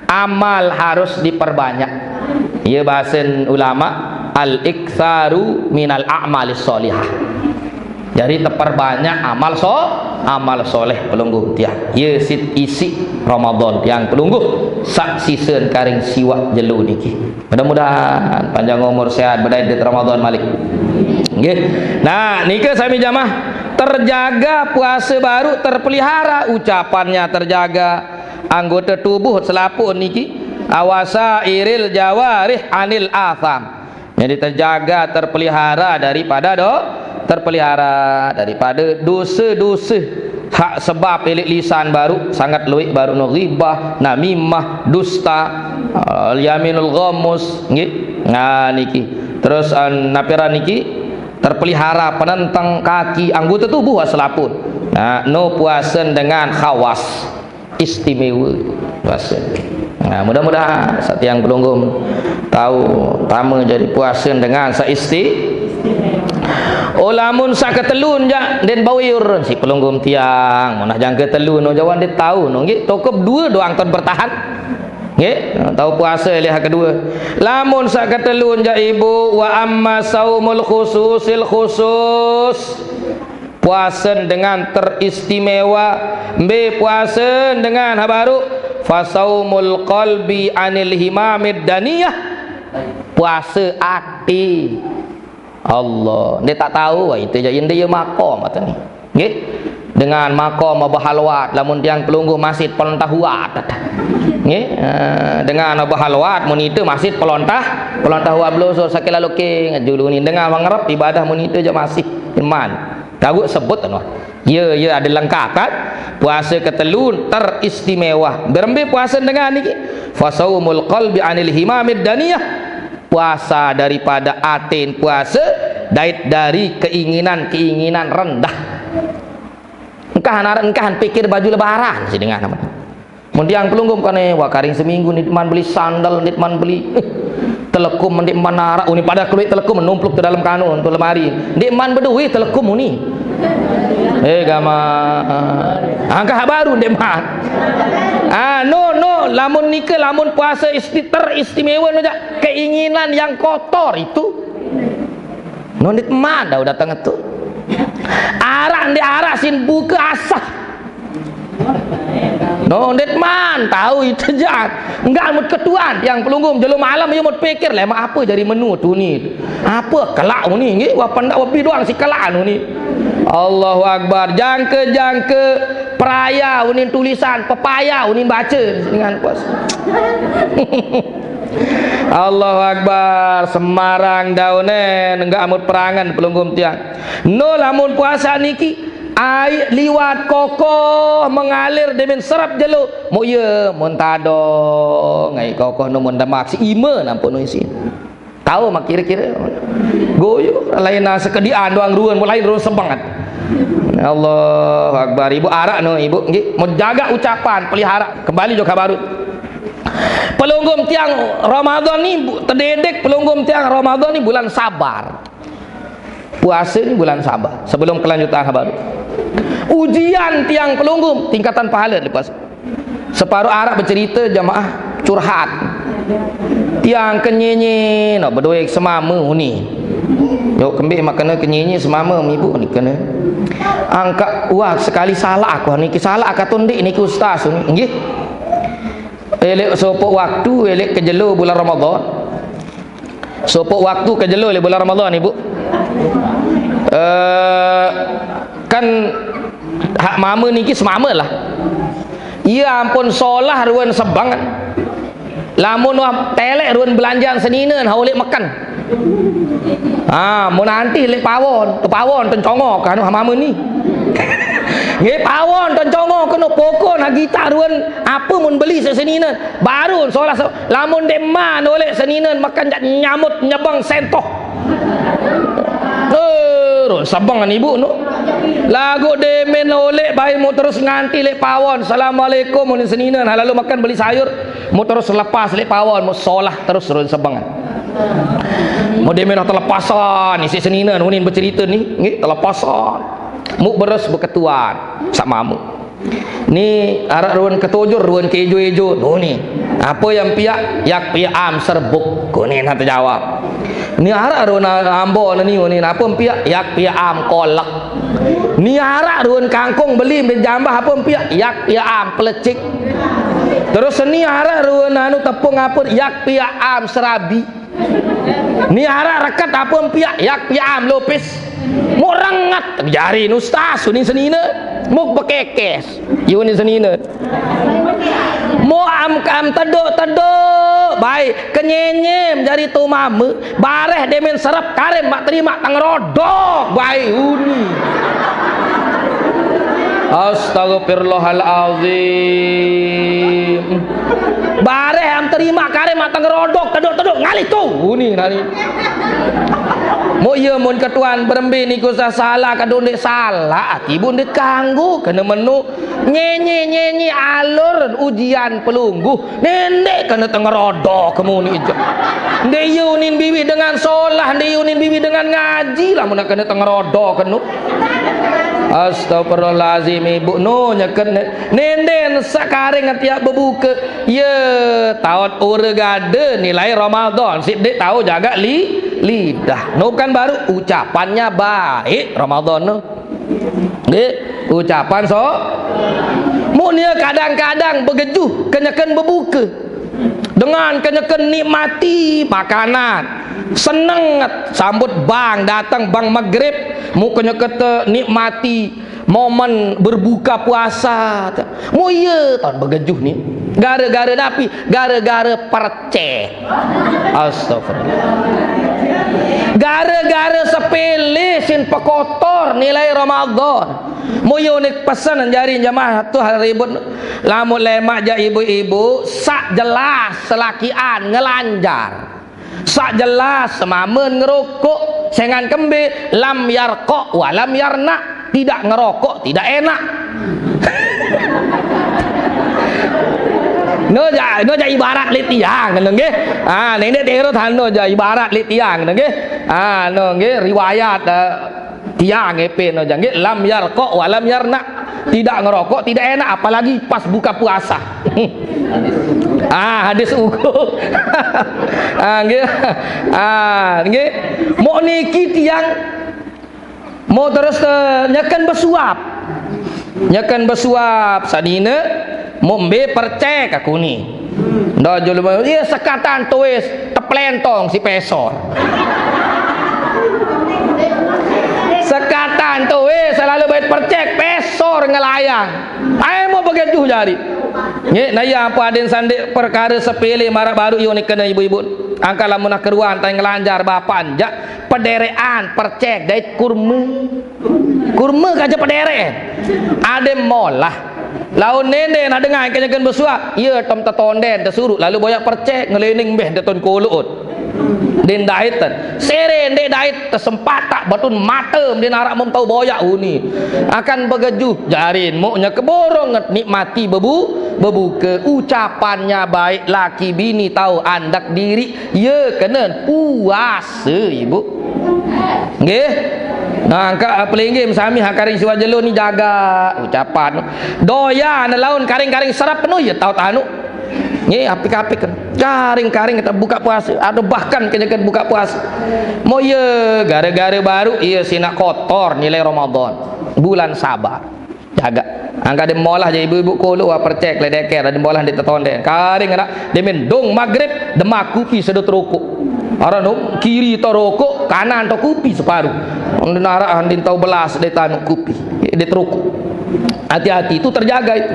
amal harus diperbanyak. Iya bahasan ulama al-iktsaru minal a'malis sholihah. Jadi teperbanyak amal so amal soleh pelungguh tiang. Iya sit isi Ramadan tiang pelungguh sak sisen karing siwak jelu niki. Mudah-mudahan panjang umur sehat bedait di Ramadan malik. Nggih. Nah, nika sami jamaah terjaga puasa baru terpelihara ucapannya terjaga anggota tubuh selaput niki awasa iril jawarih anil atham. Jadi terjaga, terpelihara daripada do, terpelihara daripada dosa-dosa. Hak sebab elik lisan baru sangat luik baru no ghibah, namimah, dusta, al yaminul ghamus, nggih. Nah niki. Terus uh, napira niki terpelihara penentang kaki anggota tubuh selaput. Nah, no puasan dengan khawas istimewa puasa. Nah, mudah-mudahan setiang pelunggung tahu tama jadi puasa dengan seisti. Oh lamun saketelun ja den bawir si pelunggung tiang munah jangka telun no jawan dia tahu no nggih tokop dua doang ton bertahan. Nggih, tahu puasa lihat kedua. Lamun saketelun ja ibu wa amma saumul khususil khusus. Puasen dengan teristimewa. Mbe puasen dengan habaru fasaumul qalbi anil himamid daniyah. Puasa ati. Allah, dia tak tahu itu je dia makom kata ni. Nggih. Dengan makom berhalwat lamun tiang pelungguh masjid pelontahuat. Nggih. Eh, dengan berhalwat mun itu masjid pelontah pelontahuat belosor sakit lalu king julu ni dengan mengerap ibadah mun itu je masih iman. Tagut sebut anu. Ya, ya ada lengkap kan? Puasa ketelun teristimewa. Berembe puasa dengan niki? Fasaumul qalbi anil himamid daniyah. Puasa daripada atin puasa dait dari keinginan-keinginan rendah. Engkah anak engkah pikir baju lebaran si dengan nama. Mun tiang pelungguh kane wah karing seminggu nit man beli sandal, nit man beli telekum, nit man arak uni pada keluik telekum numpluk ke dalam kanu untuk lemari. Nit man beduit telekum uni. Eh gama. Angkah baru nit man. Ah no no lamun nika lamun puasa isti teristimewa no ja keinginan yang kotor itu. No nit man dah datang tu. Arak nit arak sin buka asah. No ndet man tahu itu jat. Enggak mut ketuan tiang pelunggum jelo malam ya mut pikir lema apa jadi menu tu ni. Apa kelak ni nggih wah pendak wapi doang si kelak anu ni. Allahu akbar. Jangke jangke peraya unin tulisan pepaya unin baca dengan puas. Allahu akbar. Semarang daunen enggak amut perangan pelunggum tiang. No lamun puasa niki ai liwat kokoh mengalir demen serap jelo. Mu ye mun tado ngai kokoh no mun demak si ime nampun no isin. Tahu mak kira-kira goyo lain sekedian doang ruan mulai ruan sebangat. Allahu akbar. Ibu arak no ibu nggih mau jaga ucapan pelihara kembali juga baru. Pelunggum tiang Ramadan ni terdedek pelunggum tiang Ramadan ni bulan sabar. Puasa ni bulan sabar. Sebelum kelanjutan habar. Ujian tiang pelunggum tingkatan pahala lepas. Separuh arak bercerita jamaah curhat. Tiang kenyenye, nak bedoe semama uni. Yok kembe mak kena kenyenye semama ibu ni kena. Angkat wah sekali salah aku ni, salah aku tundik ni ke ustaz ni. Nggih. Elek sopok waktu, elek kejelo bulan Ramadan. Sopok waktu kejelo le bulan Ramadan, Ibu. Eh, kan hak mama niki semama lah. Iya ampun solah ruan sebengan. Lamun wah telek ruan belanjaan seninen, ha olek meken. Ah, mun nanti lek pawon, ke pawon tencongok anu mama ni. Nggih pawon tencongok kena pokon hagita ruan apa mun beli seseninen. Baru solah se-, lamun dek ma nolek seninen makan jak nyamut nyebeng sentoh. Terus sebeng ibu no. Lagu demen olek baik mau terus nganti lek pawon. Assalamualaikum mun seninen. Ha, lalu makan beli sayur. Mau terus lepas lek pawon, mau solah terus ruan sebengan. Mau demen telepasan isi seninen unin bercerita ni, nggih telepasan. Mau beres beketuan sama mu. Ni arak ruan ketojur, ruan kejo-ejo. Tuh ni. Apa yang piak? Yak piak am serbuk. Kuning nak terjawab. Ni arak ruan ambo ni, ni apa piak? Yak piak am kolak. Ni arak ruan kangkung beli menjambah apa piak? Yak piak am pelecik. Terus ni arak ruan anu tepung apa? Yak piak am serabi. Ni arak rekat apa piak? Yak piak am lopis. Mau rengat jari nustah sunin senina. Mau bekekes. Yuni senina. Mo am, am teduk-teduk, baik kenyenyem jari tu mama, bareh demen serep karem mak terima tengerodok, baik uni. Astagfirullahalazim. Bareh am terima karem mak tengerodok, teduk-teduk ngalih tu uni nani. Mo iya mun ketuan berembe niku salah kadun dek salah, aki bun dek kanggo kena menu. Nyenye-nyenye alur ujian pelungguh. Nendek kena tengerodo kemuni je. Ndek yunin biwi dengan solah, ndek yunin biwi dengan ngaji lah mun kena tengerodo kenu. Astagfirullahalazim, ibu no nyeken ne-, nenden sakaring tiap bebuka. Ye taut ora gada nilai Ramadan. Sik dek tahu jaga li-, lidah. No kan baru ucapannya baik Ramadan no. Nggih, ucapan so. Muk nia kadang-kadang begejuh kenyeken bebuka. Dengan kenyeken nikmati makanan. Seneng sambut bang datang bang magrib, muk kenyeken te nikmati momen berbuka puasa. Mu iya taun begejuh ni. Gara-gara napi? Gara-gara percek. Astagfirullah. Gara-gara sepele sin pekotor nilai Ramadan. Mu iya ni pesan jari jemaah tu hari ribut. Lamun lemak ja ibu-ibu, sak jelas selakian ngelanjar. Sak jelas semamen ngerokok, sengan kembe, lam yarkok wa lam yarna, tidak ngerokok, tidak enak. No ja, no ja ibarat le tiang, no nggih. Ah, nende terus anu ja ibarat le tiang, no nggih. Ah, no nggih riwayat, eh, tiang epe no ja nggih, lam yarkok wa lam yarna. Tidak ngerokok, tidak enak, apalagi pas buka puasa. Ah, hadis uku. Ah, nggih. Ah, nggih. Mok niki tiang mau terus ke nyeken besuap. Nyeken besuap sadina mok mbe percek aku ni. Ndak jolo, iya sekatan tuis teplentong si pesor. Sekatan tuis selalu bait percek pesor ngelayang. Ai mau begejuh jari. Nggih, nah iya apa aden sandik perkara sepele marak baru yo ni kena ibu-ibu. Angka lamun nak keruan tai ngelanjar bapak anjak pederean percek dait kurma. Kurma kaja pederek. Ade molah. Laun nende nak dengar kenyeken besuak, iya tem tetonden tesuruh lalu boyak percek ngelening beh deton koluut. Den daiten. Sere ndek dait tesempatak batun mata den arak mem tau boyak uni. Akan begejuh jarin muknya keborong nget nikmati bebu bebuka ucapannya baik laki bini tau andak diri. Ye kenen puasa ibu. Nggih. Nah, angka pelinggih sami ha karing siwa jelo ni jaga ucapan. Doyan laun karing-karing serap penuh ya tau tanu. Nggih, apik-apik kan. Karing-karing kita buka puasa, ada bahkan kenyeken buka puasa. Mo iya gara-gara baru iya sinak kotor nilai Ramadan. Bulan sabar. Jaga. Angka de molah je ibu-ibu kolo wa percek le deker, de molah di tetonden. Karing anak, de men dong magrib, demak kupi sedot rokok. Arano kiri to rokok, kanan to kupi separuh. Ndenarak andin tau belas de tanu kupi, de rokok. Hati-hati, itu terjaga itu.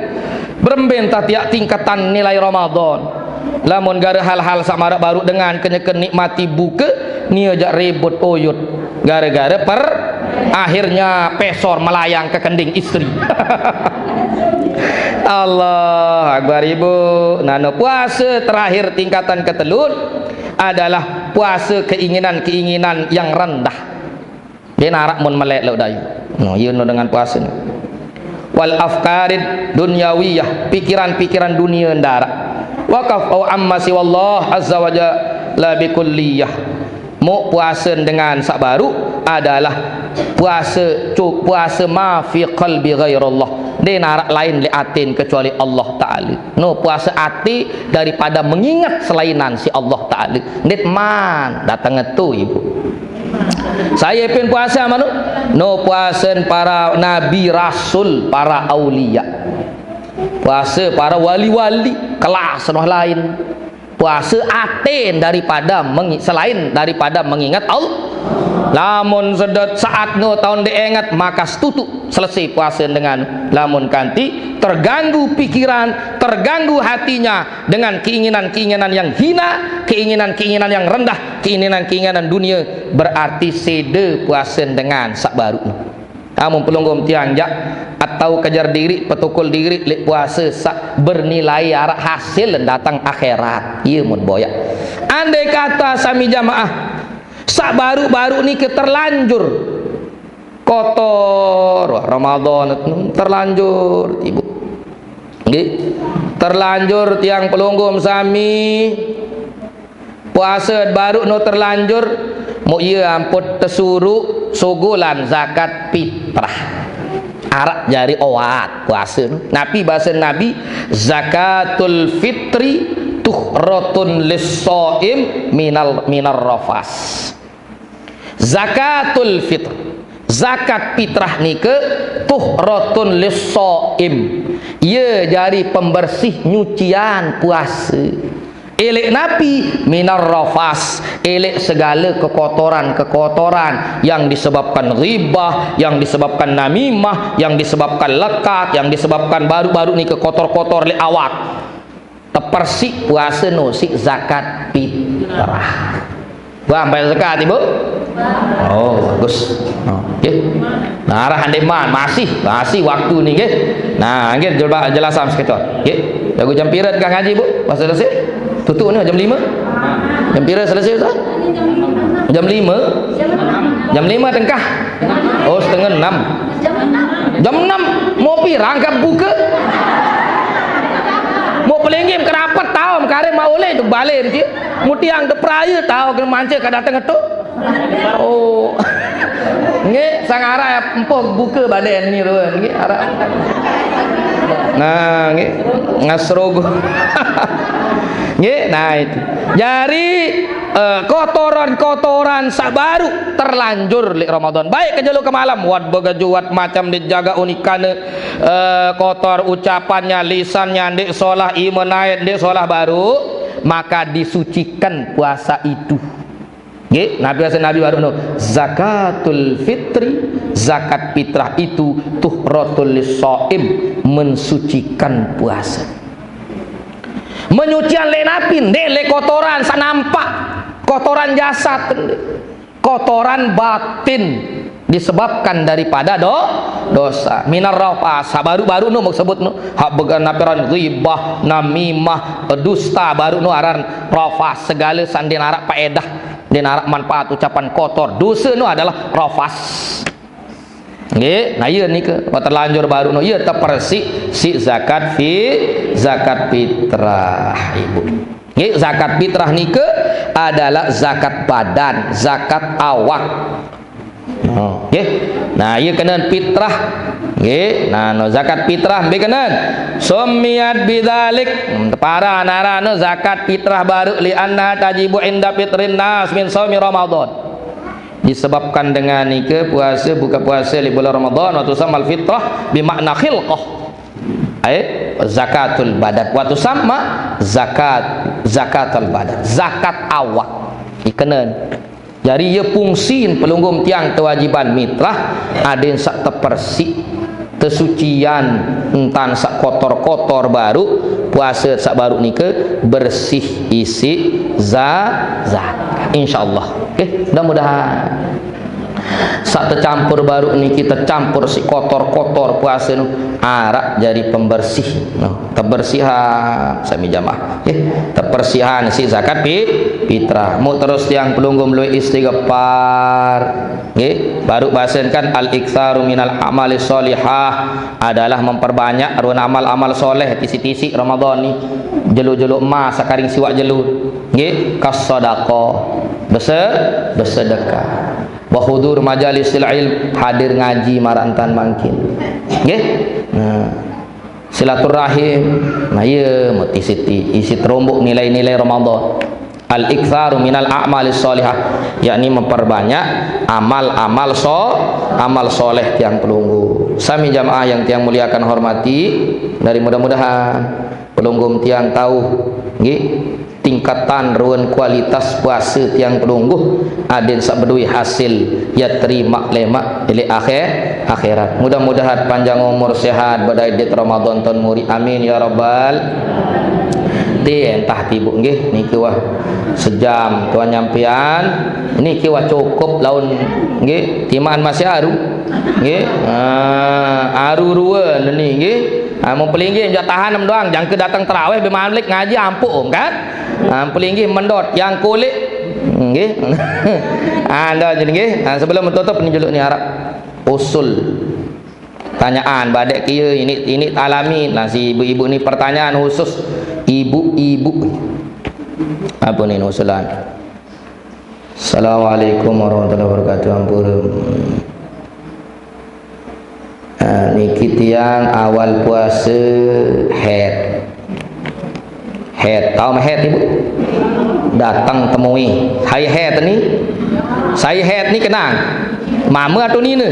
Beremben tah tiak tingkatan nilai Ramadan. Lamun gara hal-hal samarak baru dengan kenyeken nikmati buka, nia jak ribut oyot. Gara-gara per akhirnya pesor melayang ke kending istri. Allah Akbar, Ibu. Nano puasa terakhir tingkatan ketelun adalah puasa keinginan-keinginan yang rendah. Dia narak mun melek lo dayu. No, iya no dengan puasa ni. Wal afkarid dunyawiyah, pikiran-pikiran dunia ndarak. Wakaf au amma siwallah azza wa jalla bikulliyah. Mu puasa dengan sak baru adalah puasa cuk puasa ma fi qalbi ghairallah. Dia narak lain le atin kecuali Allah Ta'ala. No puasa ati daripada mengingat selainan si Allah Ta'ala. Nit man datang tu ibu. Saya pin puasa manu? No puasen para nabi, rasul, para aulia. Puasa para wali-wali, kelas noh lain. Puasa aten daripada mengi-, selain daripada mengingat Allah. Lamun sedot saat no tahun diingat, maka setutu selesai puasa dengan lamun kanti terganggu pikiran, terganggu hatinya dengan keinginan-keinginan yang hina, keinginan-keinginan yang rendah, keinginan-keinginan dunia, berarti sede puasa dengan sak baru. Amun pelunggum tiang jak atau kejar diri, petukul diri, lek puasa sak bernilai arak hasil datang akhirat. Iya mun boyak. Andai kata sami jamaah sak baru-baru ni ke terlanjur kotor, wah, Ramadan terlanjur, Ibu. Nggih. Terlanjur tiang pelunggum sami puasa baru no terlanjur, mu iya amput tesuru sugulan zakat fitrah. Arak jari oat puasa no. Nabi bahasa Nabi, zakatul fitri tuhrotun lis-shaim minal, minar rafas. Zakatul fitr, zakat fitrah nike tuhrotun lis-shaim. Ia jari pembersih nyucian puasa. Elek napi? Minar rafas, elek segala kekotoran-kekotoran yang disebabkan ghibah, yang disebabkan namimah, yang disebabkan lekat, yang disebabkan baru-baru nike kotor-kotor lek awak. Tepersik puasa no sik zakat fitrah. Wah, bayar zakat, Ibu? Oh, bagus. Oh, okey. Nah, arah andeman masih, masih waktu ni, okey. Nah, okey, jela-, jelasan sekitar. Okey. Lagu jam pira tengah ngaji, Bu? Masa selesai? Tutup ni jam lima? Jam pira selesai, Ustaz? Jam lima? Jam lima tengah? Oh, setengah enam. Jam enam mau pirang ke buka? Mau pelinggih kerapat tahu, kare mau oleh tu balik nanti. Mutiang ke peraya tahu kena mancing ke datang tu. Oh. Nggih, sang arah empoh buka badan ni tu. Nggih, arah. Nah, nggih. Ngasrogo. Nggih, nah itu. Jari, eh, kotoran-kotoran sak baru terlanjur lek Ramadan. Baik ke jelo ke malam, wat begejuat macam dijaga unikane, eh, kotor ucapannya, lisannya, ndik solah, iman naik, ndik solah baru, maka disucikan puasa itu. Nggih, Nabi, Nabi baru no, zakatul fitri, zakat fitrah itu tuhratul lis-shaim, mensucikan puasa. Menyucian le napi? Nde le kotoran sak nampak, kotoran jasad, nde. Kotoran batin disebabkan daripada do-, dosa. Minar rafas, ha, baru-baru nu maksud nu. Hak began napiran ghibah, namimah, dusta, baru nu aran rafas, segala sandin arak paedah, din arak manfaat ucapan kotor. Dosa nu adalah rafas. Nggih, nah iya nika, wa terlanjur baru no iya tepersik si zakat fi-, zakat fitrah, Ibu. Nggih, zakat fitrah nika adalah zakat badan, zakat awak. Oh, nggih. Nah, ieu kenaan fitrah. Nggih, nah, no zakat fitrah mbe kenaan. Summiyat bidzalik. Hmm, tepara nara no zakat fitrah baru li anna tajibu inda fitrin nas min shaumi Ramadan. Disebabkan dengan nike puasa, buka puasa li bulan Ramadan, wa tusammal fitrah bi makna khilqah. Ai zakatul badan. Wa tusamma zakat, zakatul badan. Zakat awak. Ieu kenaan. Jari ieu fungsin pelungguh tiang kewajiban fitrah, aden sak tepersih, tesucian, entan sak kotor-kotor baru, puasa sak baru nike bersih isi za-, zakat. Insyaallah. Oke, mudah-mudahan. Sak tecampur baru niki tecampur si kotor-kotor puasa nu arak jadi pembersih. No, kebersihan sami jamaah. Oke, kebersihan si zakat fi-, fitrah. Mu terus tiang pelungguh melalui istighfar. Nggih, baru bahasakan al-iktsaru minal amali sholihah adalah memperbanyak ruan amal-amal soleh tisi-tisi Ramadan ni. Jelu-jelu emas sakaring siwak jelu. Nggih, kas sadaqah. Bese-, besedekah. Wa hudur majalisil ilm, hadir ngaji marak entan mangkin. Nggih. Nah. Silaturahim. Nah, iya, mesti isi, isi terombok nilai-nilai Ramadan. Al-iktsaru minal a'mali sholihah, yakni memperbanyak amal-amal so-, amal soleh tiang pelungguh. Sami jamaah yang tiang muliakan hormati, dari mudah-mudahan pelungguh tiang tahu, nggih, tingkatan ruan kualitas puasa tiang pelungguh, aden sak bedui hasil ya terima lemak ilik akhir, akhirat. Mudah-mudahan panjang umur sehat badai dit Ramadan tahun muri. Amin ya rabbal. Ti entah tibuk nggih niki wah sejam tuan nyampian. Niki wah cukup laun nggih timaan masih aru. Nggih. Ah, aru ruan ni nggih. Ah, mau pelinggih jak tahan em doang, jangka datang tarawih be malik ngaji ampuk kan. Ah, pelinggih mendot yang kulit nggih. Anda je nggih. Ah, sebelum menutup ni juluk ni harap usul. Tanyaan badek kia ini, ini alami. Nah, si ibu-ibu ni pertanyaan khusus ibu-ibu. Apa ni usulan? Assalamualaikum warahmatullahi wabarakatuh. Ampun. Ah, niki tiang awal puasa haid. Haid, tahu mah haid ibu? Datang temui. Hai haid ni. Saya haid ni kenang. Mama atau nina?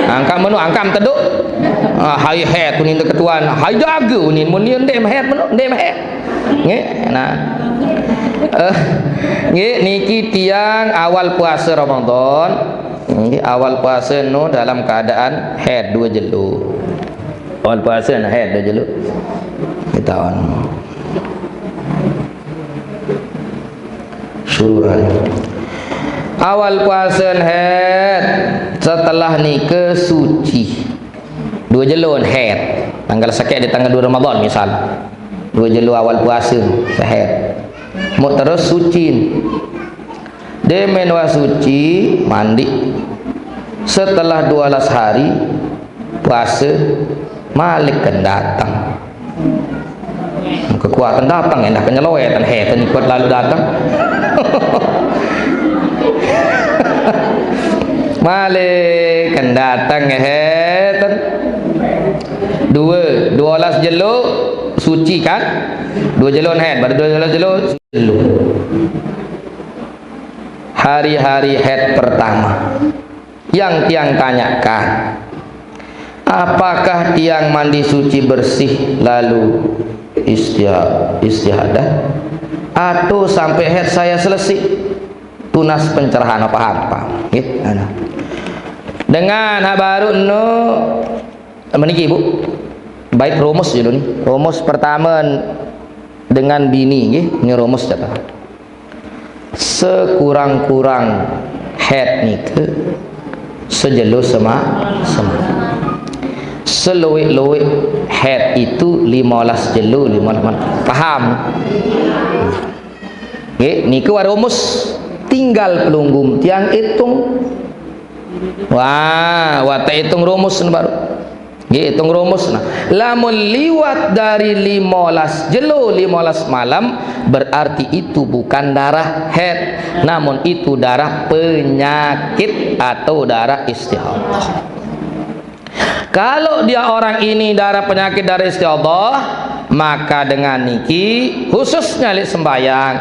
Angkat menu, angkat teduk. Ah, hai haid tu nina ketuan. Hai jaga ni, mun ni ndek haid menu, ndek haid. Nggih, nah. Eh, nggih niki tiang awal puasa Ramadan. Nggih, awal puasa nu dalam keadaan haid dua jelu. Awal puasa nu haid dua jelu. Kita on. Suruh. Awal puasa haid, setelah nika suci. Dua jelu haid. Tanggal sakit di tanggal dua Ramadan misal. Dua jelu awal puasa, haid. Mau terus suci. Demen wah suci, mandi. Setelah dua belas hari puasa, malik kan datang. Kekuatan datang, endah kenyeloe, kan he, kan kuat lalu datang. Malik kan datang, he, kan. Dua, dua belas jelu suci kan? Dua jelu haid, baru dua belas jelu. Hari-hari haid pertama. Yang tiang tanyakan, apakah tiang mandi suci bersih lalu istia-, istihadah? Atau sampai haid saya selesai? Tunas pencerahan apa-apa. Nggih, ana. Dengan hak baru nu meniki, Bu. Baik rumus dulu ni. Rumus pertama dengan bini, nggih. Ini rumus kata. Sekurang-kurang haid nika sejelu sema-, sema. Seluik-luik haid itu lima belas jelu, lima belas. Paham? Nggih, niku wah rumus, tinggal pelungguh tiang hitung. Wah, wah tak hitung rumus ni baru. Nggih, hitung rumus, nah. Lamun liwat dari limolas jelo, limolas malam, berarti itu bukan darah haid, namun itu darah penyakit atau darah istihadah. Kalau dia orang ini darah penyakit, darah istihadah, maka dengan niki khususnya lek sembayang,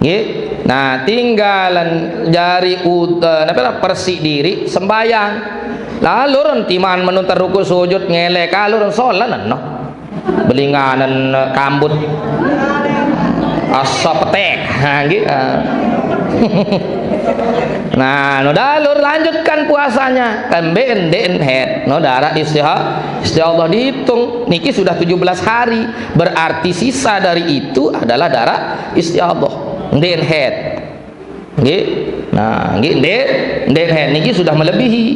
nggih. Nah, tinggalan jari ut-, eh, napa, persik diri sembayang. Lalur timan menuntar ruku sujud ngelek, lalur salat no. Belinganan, eh, kambut. Asa petek. Ha, nggih. Ah. Nah, no dalur lanjutkan puasanya. Kan be ndeqen haid. No darah istiha-, istihadah dihitung. Niki sudah tujuh belas hari. Berarti sisa dari itu adalah darah istihadah. Ndeqen haid. Nggih. Nah, nggih, ndeq, ndeqen haid. Niki sudah melebihi.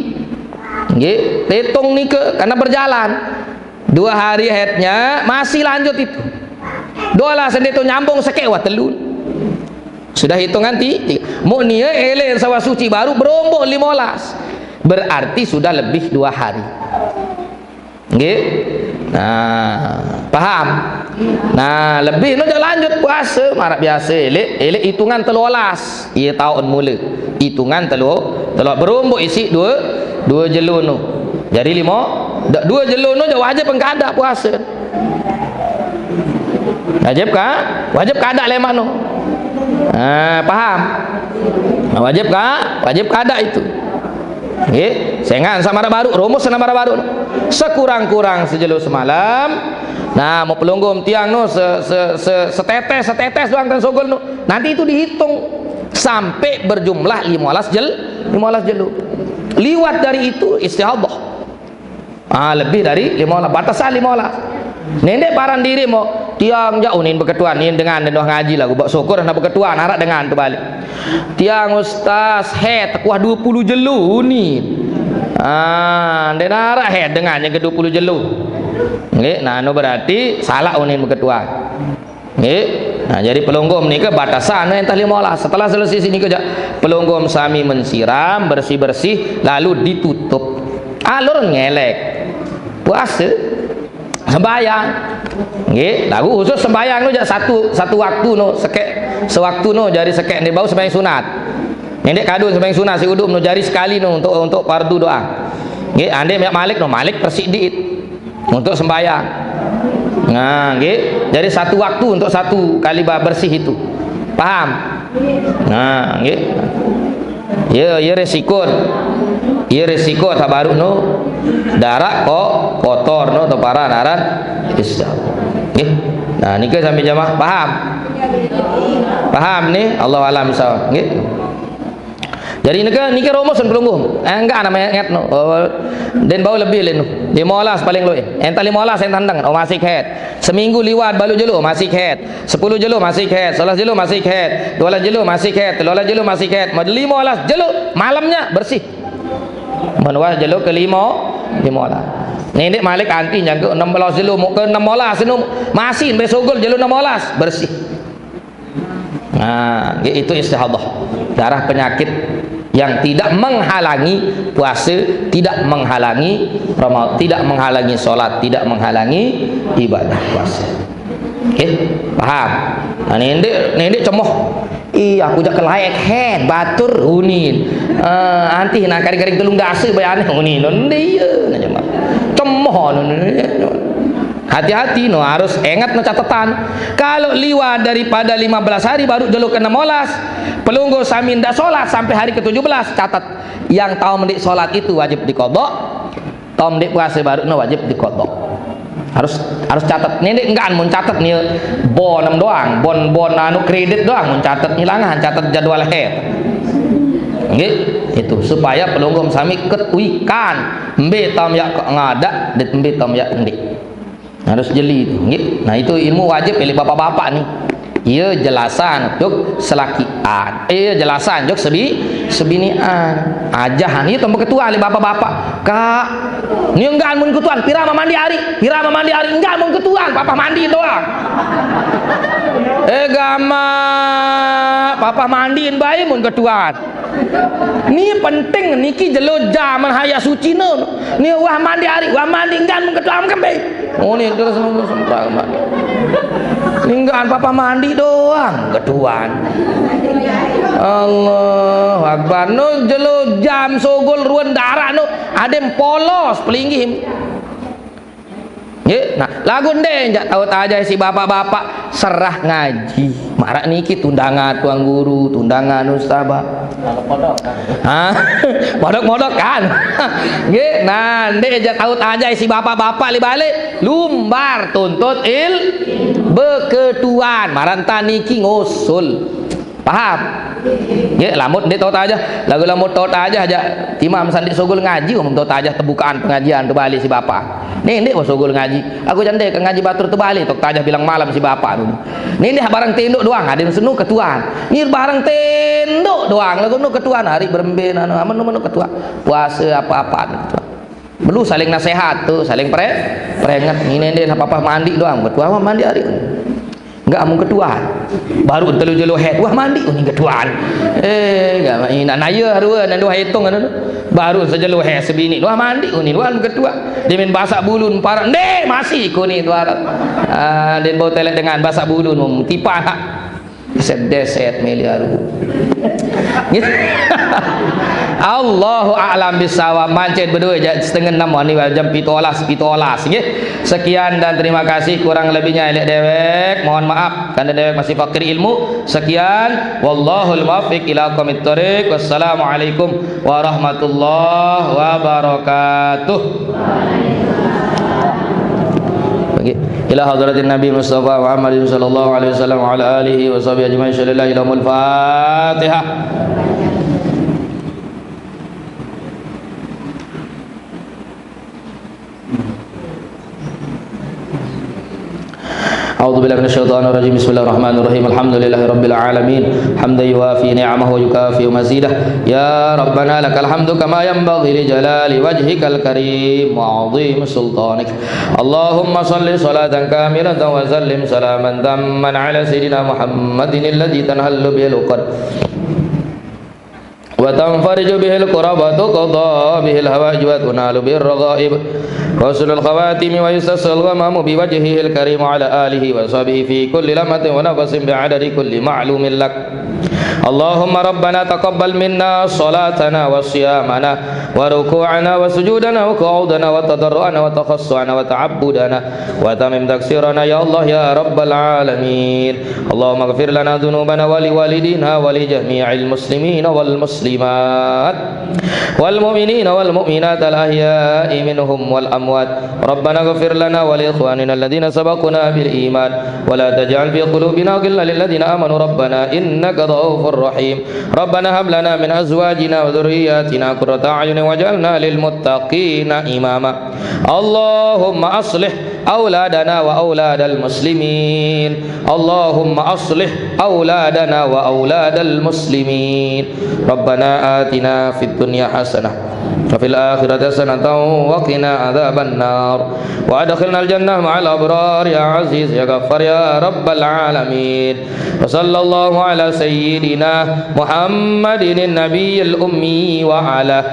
Nggih, hitung nika karena berjalan. Dua hari haidnya masih lanjut itu. Dua lah sendiri tu nyambung sekek wah telu. Sudah hitungan ti, ti. Muk nia elek sawah suci baru berombok limolas. Berarti sudah lebih dua hari. Nggih? Nah, paham? Nah, lebih no jak lanjut puasa, marak biasa elek, elek hitungan telolas. Iya taun mula. Hitungan telu, telu berombok isi dua, dua jelo no. Jadi lima, dak dua jelo no jak wajib engkada puasa. Wajib ka? Wajib kada lemak no. Ha, paham? Wajib ka? Wajib kada itu. Nggih, sengan sama baru, rumus sama baru. Sekurang-kurang sejelo semalam. Nah, mau pelunggum tiang no se, se, se, setetes, setetes doang tan sogol no. Nanti itu dihitung sampai berjumlah limolas jel, limolas jelo. Liwat dari itu istihadah. Ah, lebih dari limolas, batasan limolas. Ndeq paran diri mo, tiang jak unin beketuan, nin dengan ndeq ngaji lagu, bak syukur na beketuan, arak dengan tu balik. Tiang ustaz, he, tekuah dua puluh jelo unin. Ah, ndeq narak he dengan yang ke dua puluh jelo. Nggih, nah, no berarti salah unin beketuan. Nggih. Nah, jadi pelunggum nika batasan entah limolas. Setelah selesai sini kerja, pelunggum sami mensiram, bersih-bersih, lalu ditutup. Alur ngelek. Puasa. Sembahyang. Nggih, lagu khusus sembahyang tu jak satu, satu waktu no, sekek, sewaktu no, jari sekek ni bau sembahyang sunat. Ndeq kadun sembahyang sunat, si udum no, jari sekali no untuk, untuk fardu doa. Nggih, ande miak malik no, malik persidik. Untuk sembahyang. Nah, nggih. Jadi satu waktu untuk satu kali ba-, bersih itu. Paham? Nah, nggih. Ya, ya resiko. Ya resiko tak baru no. Darak kok kotor no, tu parah naran. Isya. Nggih. Nah, nika sampai jamaah paham? Paham ni? Allah alam sawab. Nggih. Jadi nika, nika rumus dan pelungguh. Eh, enggak nama nget no. Oh, dan bau lebih lenu. Lima belas paling luwih. Entah lima belas entah endang. Oh, masih haid. Seminggu liwat balu jelo masih haid. Sepuluh jelo masih haid. Sebelas jelo masih haid. Dua belas jelo masih haid. Dua belas jelo masih haid. Lima belas jelo malamnya bersih. Menua jelo kelima, lima belas. Nenek malik anti jaga enam belas jelo, mau ke enam belas nu masih besogol jelo enam belas bersih. Nah, nggih, itu istihadah. Darah penyakit yang tidak menghalangi puasa, tidak menghalangi Rama-, tidak menghalangi sholat, tidak menghalangi ibadah puasa. Oke, paham? Nah, ndeq, ndeq cemoh. Ih, aku jak ke laek, he, batur, unin. Eh, antih, nah, kari-kari tulung dasa, bayane, unin. Ndeq, iya, nah, cemoh. Cemoh, unin. Hati-hati no, harus ingat no catatan. Kalau liwat daripada lima belas hari baru jelo ke enam belas, pelungguh sami ndak sholat sampai hari ke tujuh belas, catat. Yang tahu mendik sholat itu wajib dikodok, tahu mendik puasa baru no wajib dikodok. Harus, harus catat. Nenek enggak mun catat ni bon doang, bon, bon anu kredit doang mun catat ni langan, catat jadwal haid. Nggih, itu supaya pelungguh sami ketuikan. Mbe tam yak ngadak, det mbe tam yak ndik. Harus jeli tu, nggih. Nah, itu ilmu wajib milik bapak-bapak ni. Iya jelasan juk selakian. Iya jelasan juk sebi-, sebinian. Ajahan iya tambah ketuan milik bapak-bapak. Kak, ni enggak mun ketuan, pira mandi hari? Pira mandi hari? Enggak mun ketuan, papa mandi doang. Eh, gamak, papa mandiin bae mun ketuan. Ni penting niki jelo jaman haya suci no. Ni wah mandi ari, wah mandi enggan mung ketuan kembe. Oh, ni terus semprang mandi. Ni enggan papa mandi doang ketuan. Allahu Akbar. No jelo jam sogol ruan darak no adem polos pelinggih. Nggih, nah, lagu ndek jak tahu aja si bapak-bapak serah ngaji. Marak niki tundangan tuang guru, tundangan ustaz. Hah? Modok-modok kan? Nggih, nah, ndek jak tahu aja si bapak-bapak li balik lumbar tuntut il beketuan. Maran tan niki ngusul. Paham? Nggih, lamun ndik tahu aja. Lagu lamun tahu aja aja. Imam sandik sogol ngaji, umum tahu aja tebukaan pengajian tu balik si bapak. Ni ndik wah sogol ngaji. Aku jande ke ngaji batur tu balik, tahu aja bilang malam si bapak tu. Ni ndik barang tinduk doang, ada yang senu ketuan. Ni barang tinduk doang, lagu nu ketuan hari berembe anu, amun nu ketuan. Puasa apa-apaan ketuan. Belu saling nasihat tu, saling pre, peringat. Ni ndik apa-apa mandi doang, ketuan mah mandi hari. Enggak amun ketuan. Baru telu jelo haid, wah mandi uni ketuan. Eh, enggak ina naya dua nan dua hitung anu tu. Baru sejelo haid sebini, wah mandi uni dua ketuan. Dia main basak bulun parak, ndek masih kuni tuan. Ah, dia bau telek dengan basak bulun, um, tipa hak. Set deset miliar. Gitu. Allahu a'lam bisawab. Mancet berdua ja setengah enam ni jam pitolas, pitolas nggih. Sekian dan terima kasih, kurang lebihnya elek dewek mohon maaf karena dewek masih fakir ilmu. Sekian, wallahul muwaffiq ila aqwamit thoriq. Wassalamualaikum warahmatullahi wabarakatuh. Bagi ila hadratin Nabi Mustafa Muhammadin sallallahu alaihi wasallam wa ala alihi wa sahbihi ajma'in. Syallallahu ilahumul Fatihah. أعوذ بالله من الشيطان الرجيم. بسم الله الرحمن الرحيم. الحمد لله رب العالمين، حمدا يوافي نعمه ويكافئ مزيده. يا ربنا لك الحمد كما ينبغي لجلال وجهك الكريم وعظيم سلطانك. اللهم صل صلاة كاملة وسلم سلاما تاما على سيدنا محمد الذي تنحل به العقد وتنفرج به الكرب وتقضى به الحوائج وتنال به الرغائب وحسن الخواتم ويستسقى الغمام بوجهه الكريم وعلى آله وصحبه في كل لمحة ونفس بعدد كل معلوم لك. اللهم ربنا تقبل منا صلاتنا وصيامنا وركوعنا وسجودنا وقعودنا وتضرعنا وتخشعنا وتعبدنا وتمم تقصيرنا يا الله يا رب العالمين. اللهم اغفر لنا ذنوبنا ولوالدينا ولجميع المسلمين والمسلمات والمؤمنين والمؤمنات الأحياء منهم والأموات. ربنا اغفر لنا ولإخواننا الذين سبقونا بالإيمان ولا تجعل في قلوبنا غلا للذين آمنوا ربنا إنك رؤوف رحيم. ربنا هب لنا من أزواجنا وذرياتنا قرة أعين واجعلنا للمتقين إماما. اللهم أصلح أولادنا وأولاد المسلمين. اللهم أصلح أولادنا وأولاد المسلمين. ربنا آتنا في الدنيا حسنة وفي الآخرة حسنة وقنا عذاب النار وأدخلنا الجنة مع الأبرار يا عزيز يا غفار يا رب العالمين. وصلى الله على سيدنا محمد النبي الأمي وعلى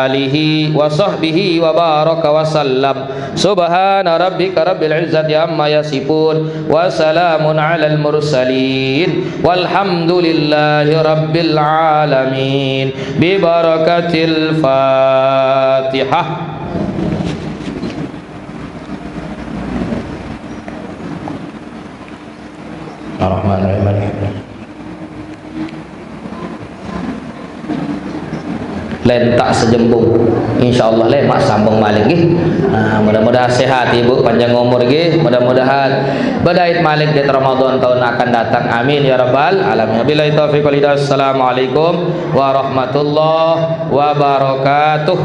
آله وصحبه وبارك وسلم. سبحان ربك رب العزة عما يصفون وسلام على المرسلين والحمد لله رب العالمين ببركة الفاتحة. Ar-Rahmanir Rahim. Lentak sejembung. Insyaallah le mak sambung malik nggih. Nah, mudah-mudahan sehat ibu, panjang umur nggih. Mudah-mudahan bedait malik di Ramadan tahun akan datang. Amin ya rabbal alamin. Wabillahi taufiq wal hidayah. Assalamualaikum warahmatullahi wabarakatuh.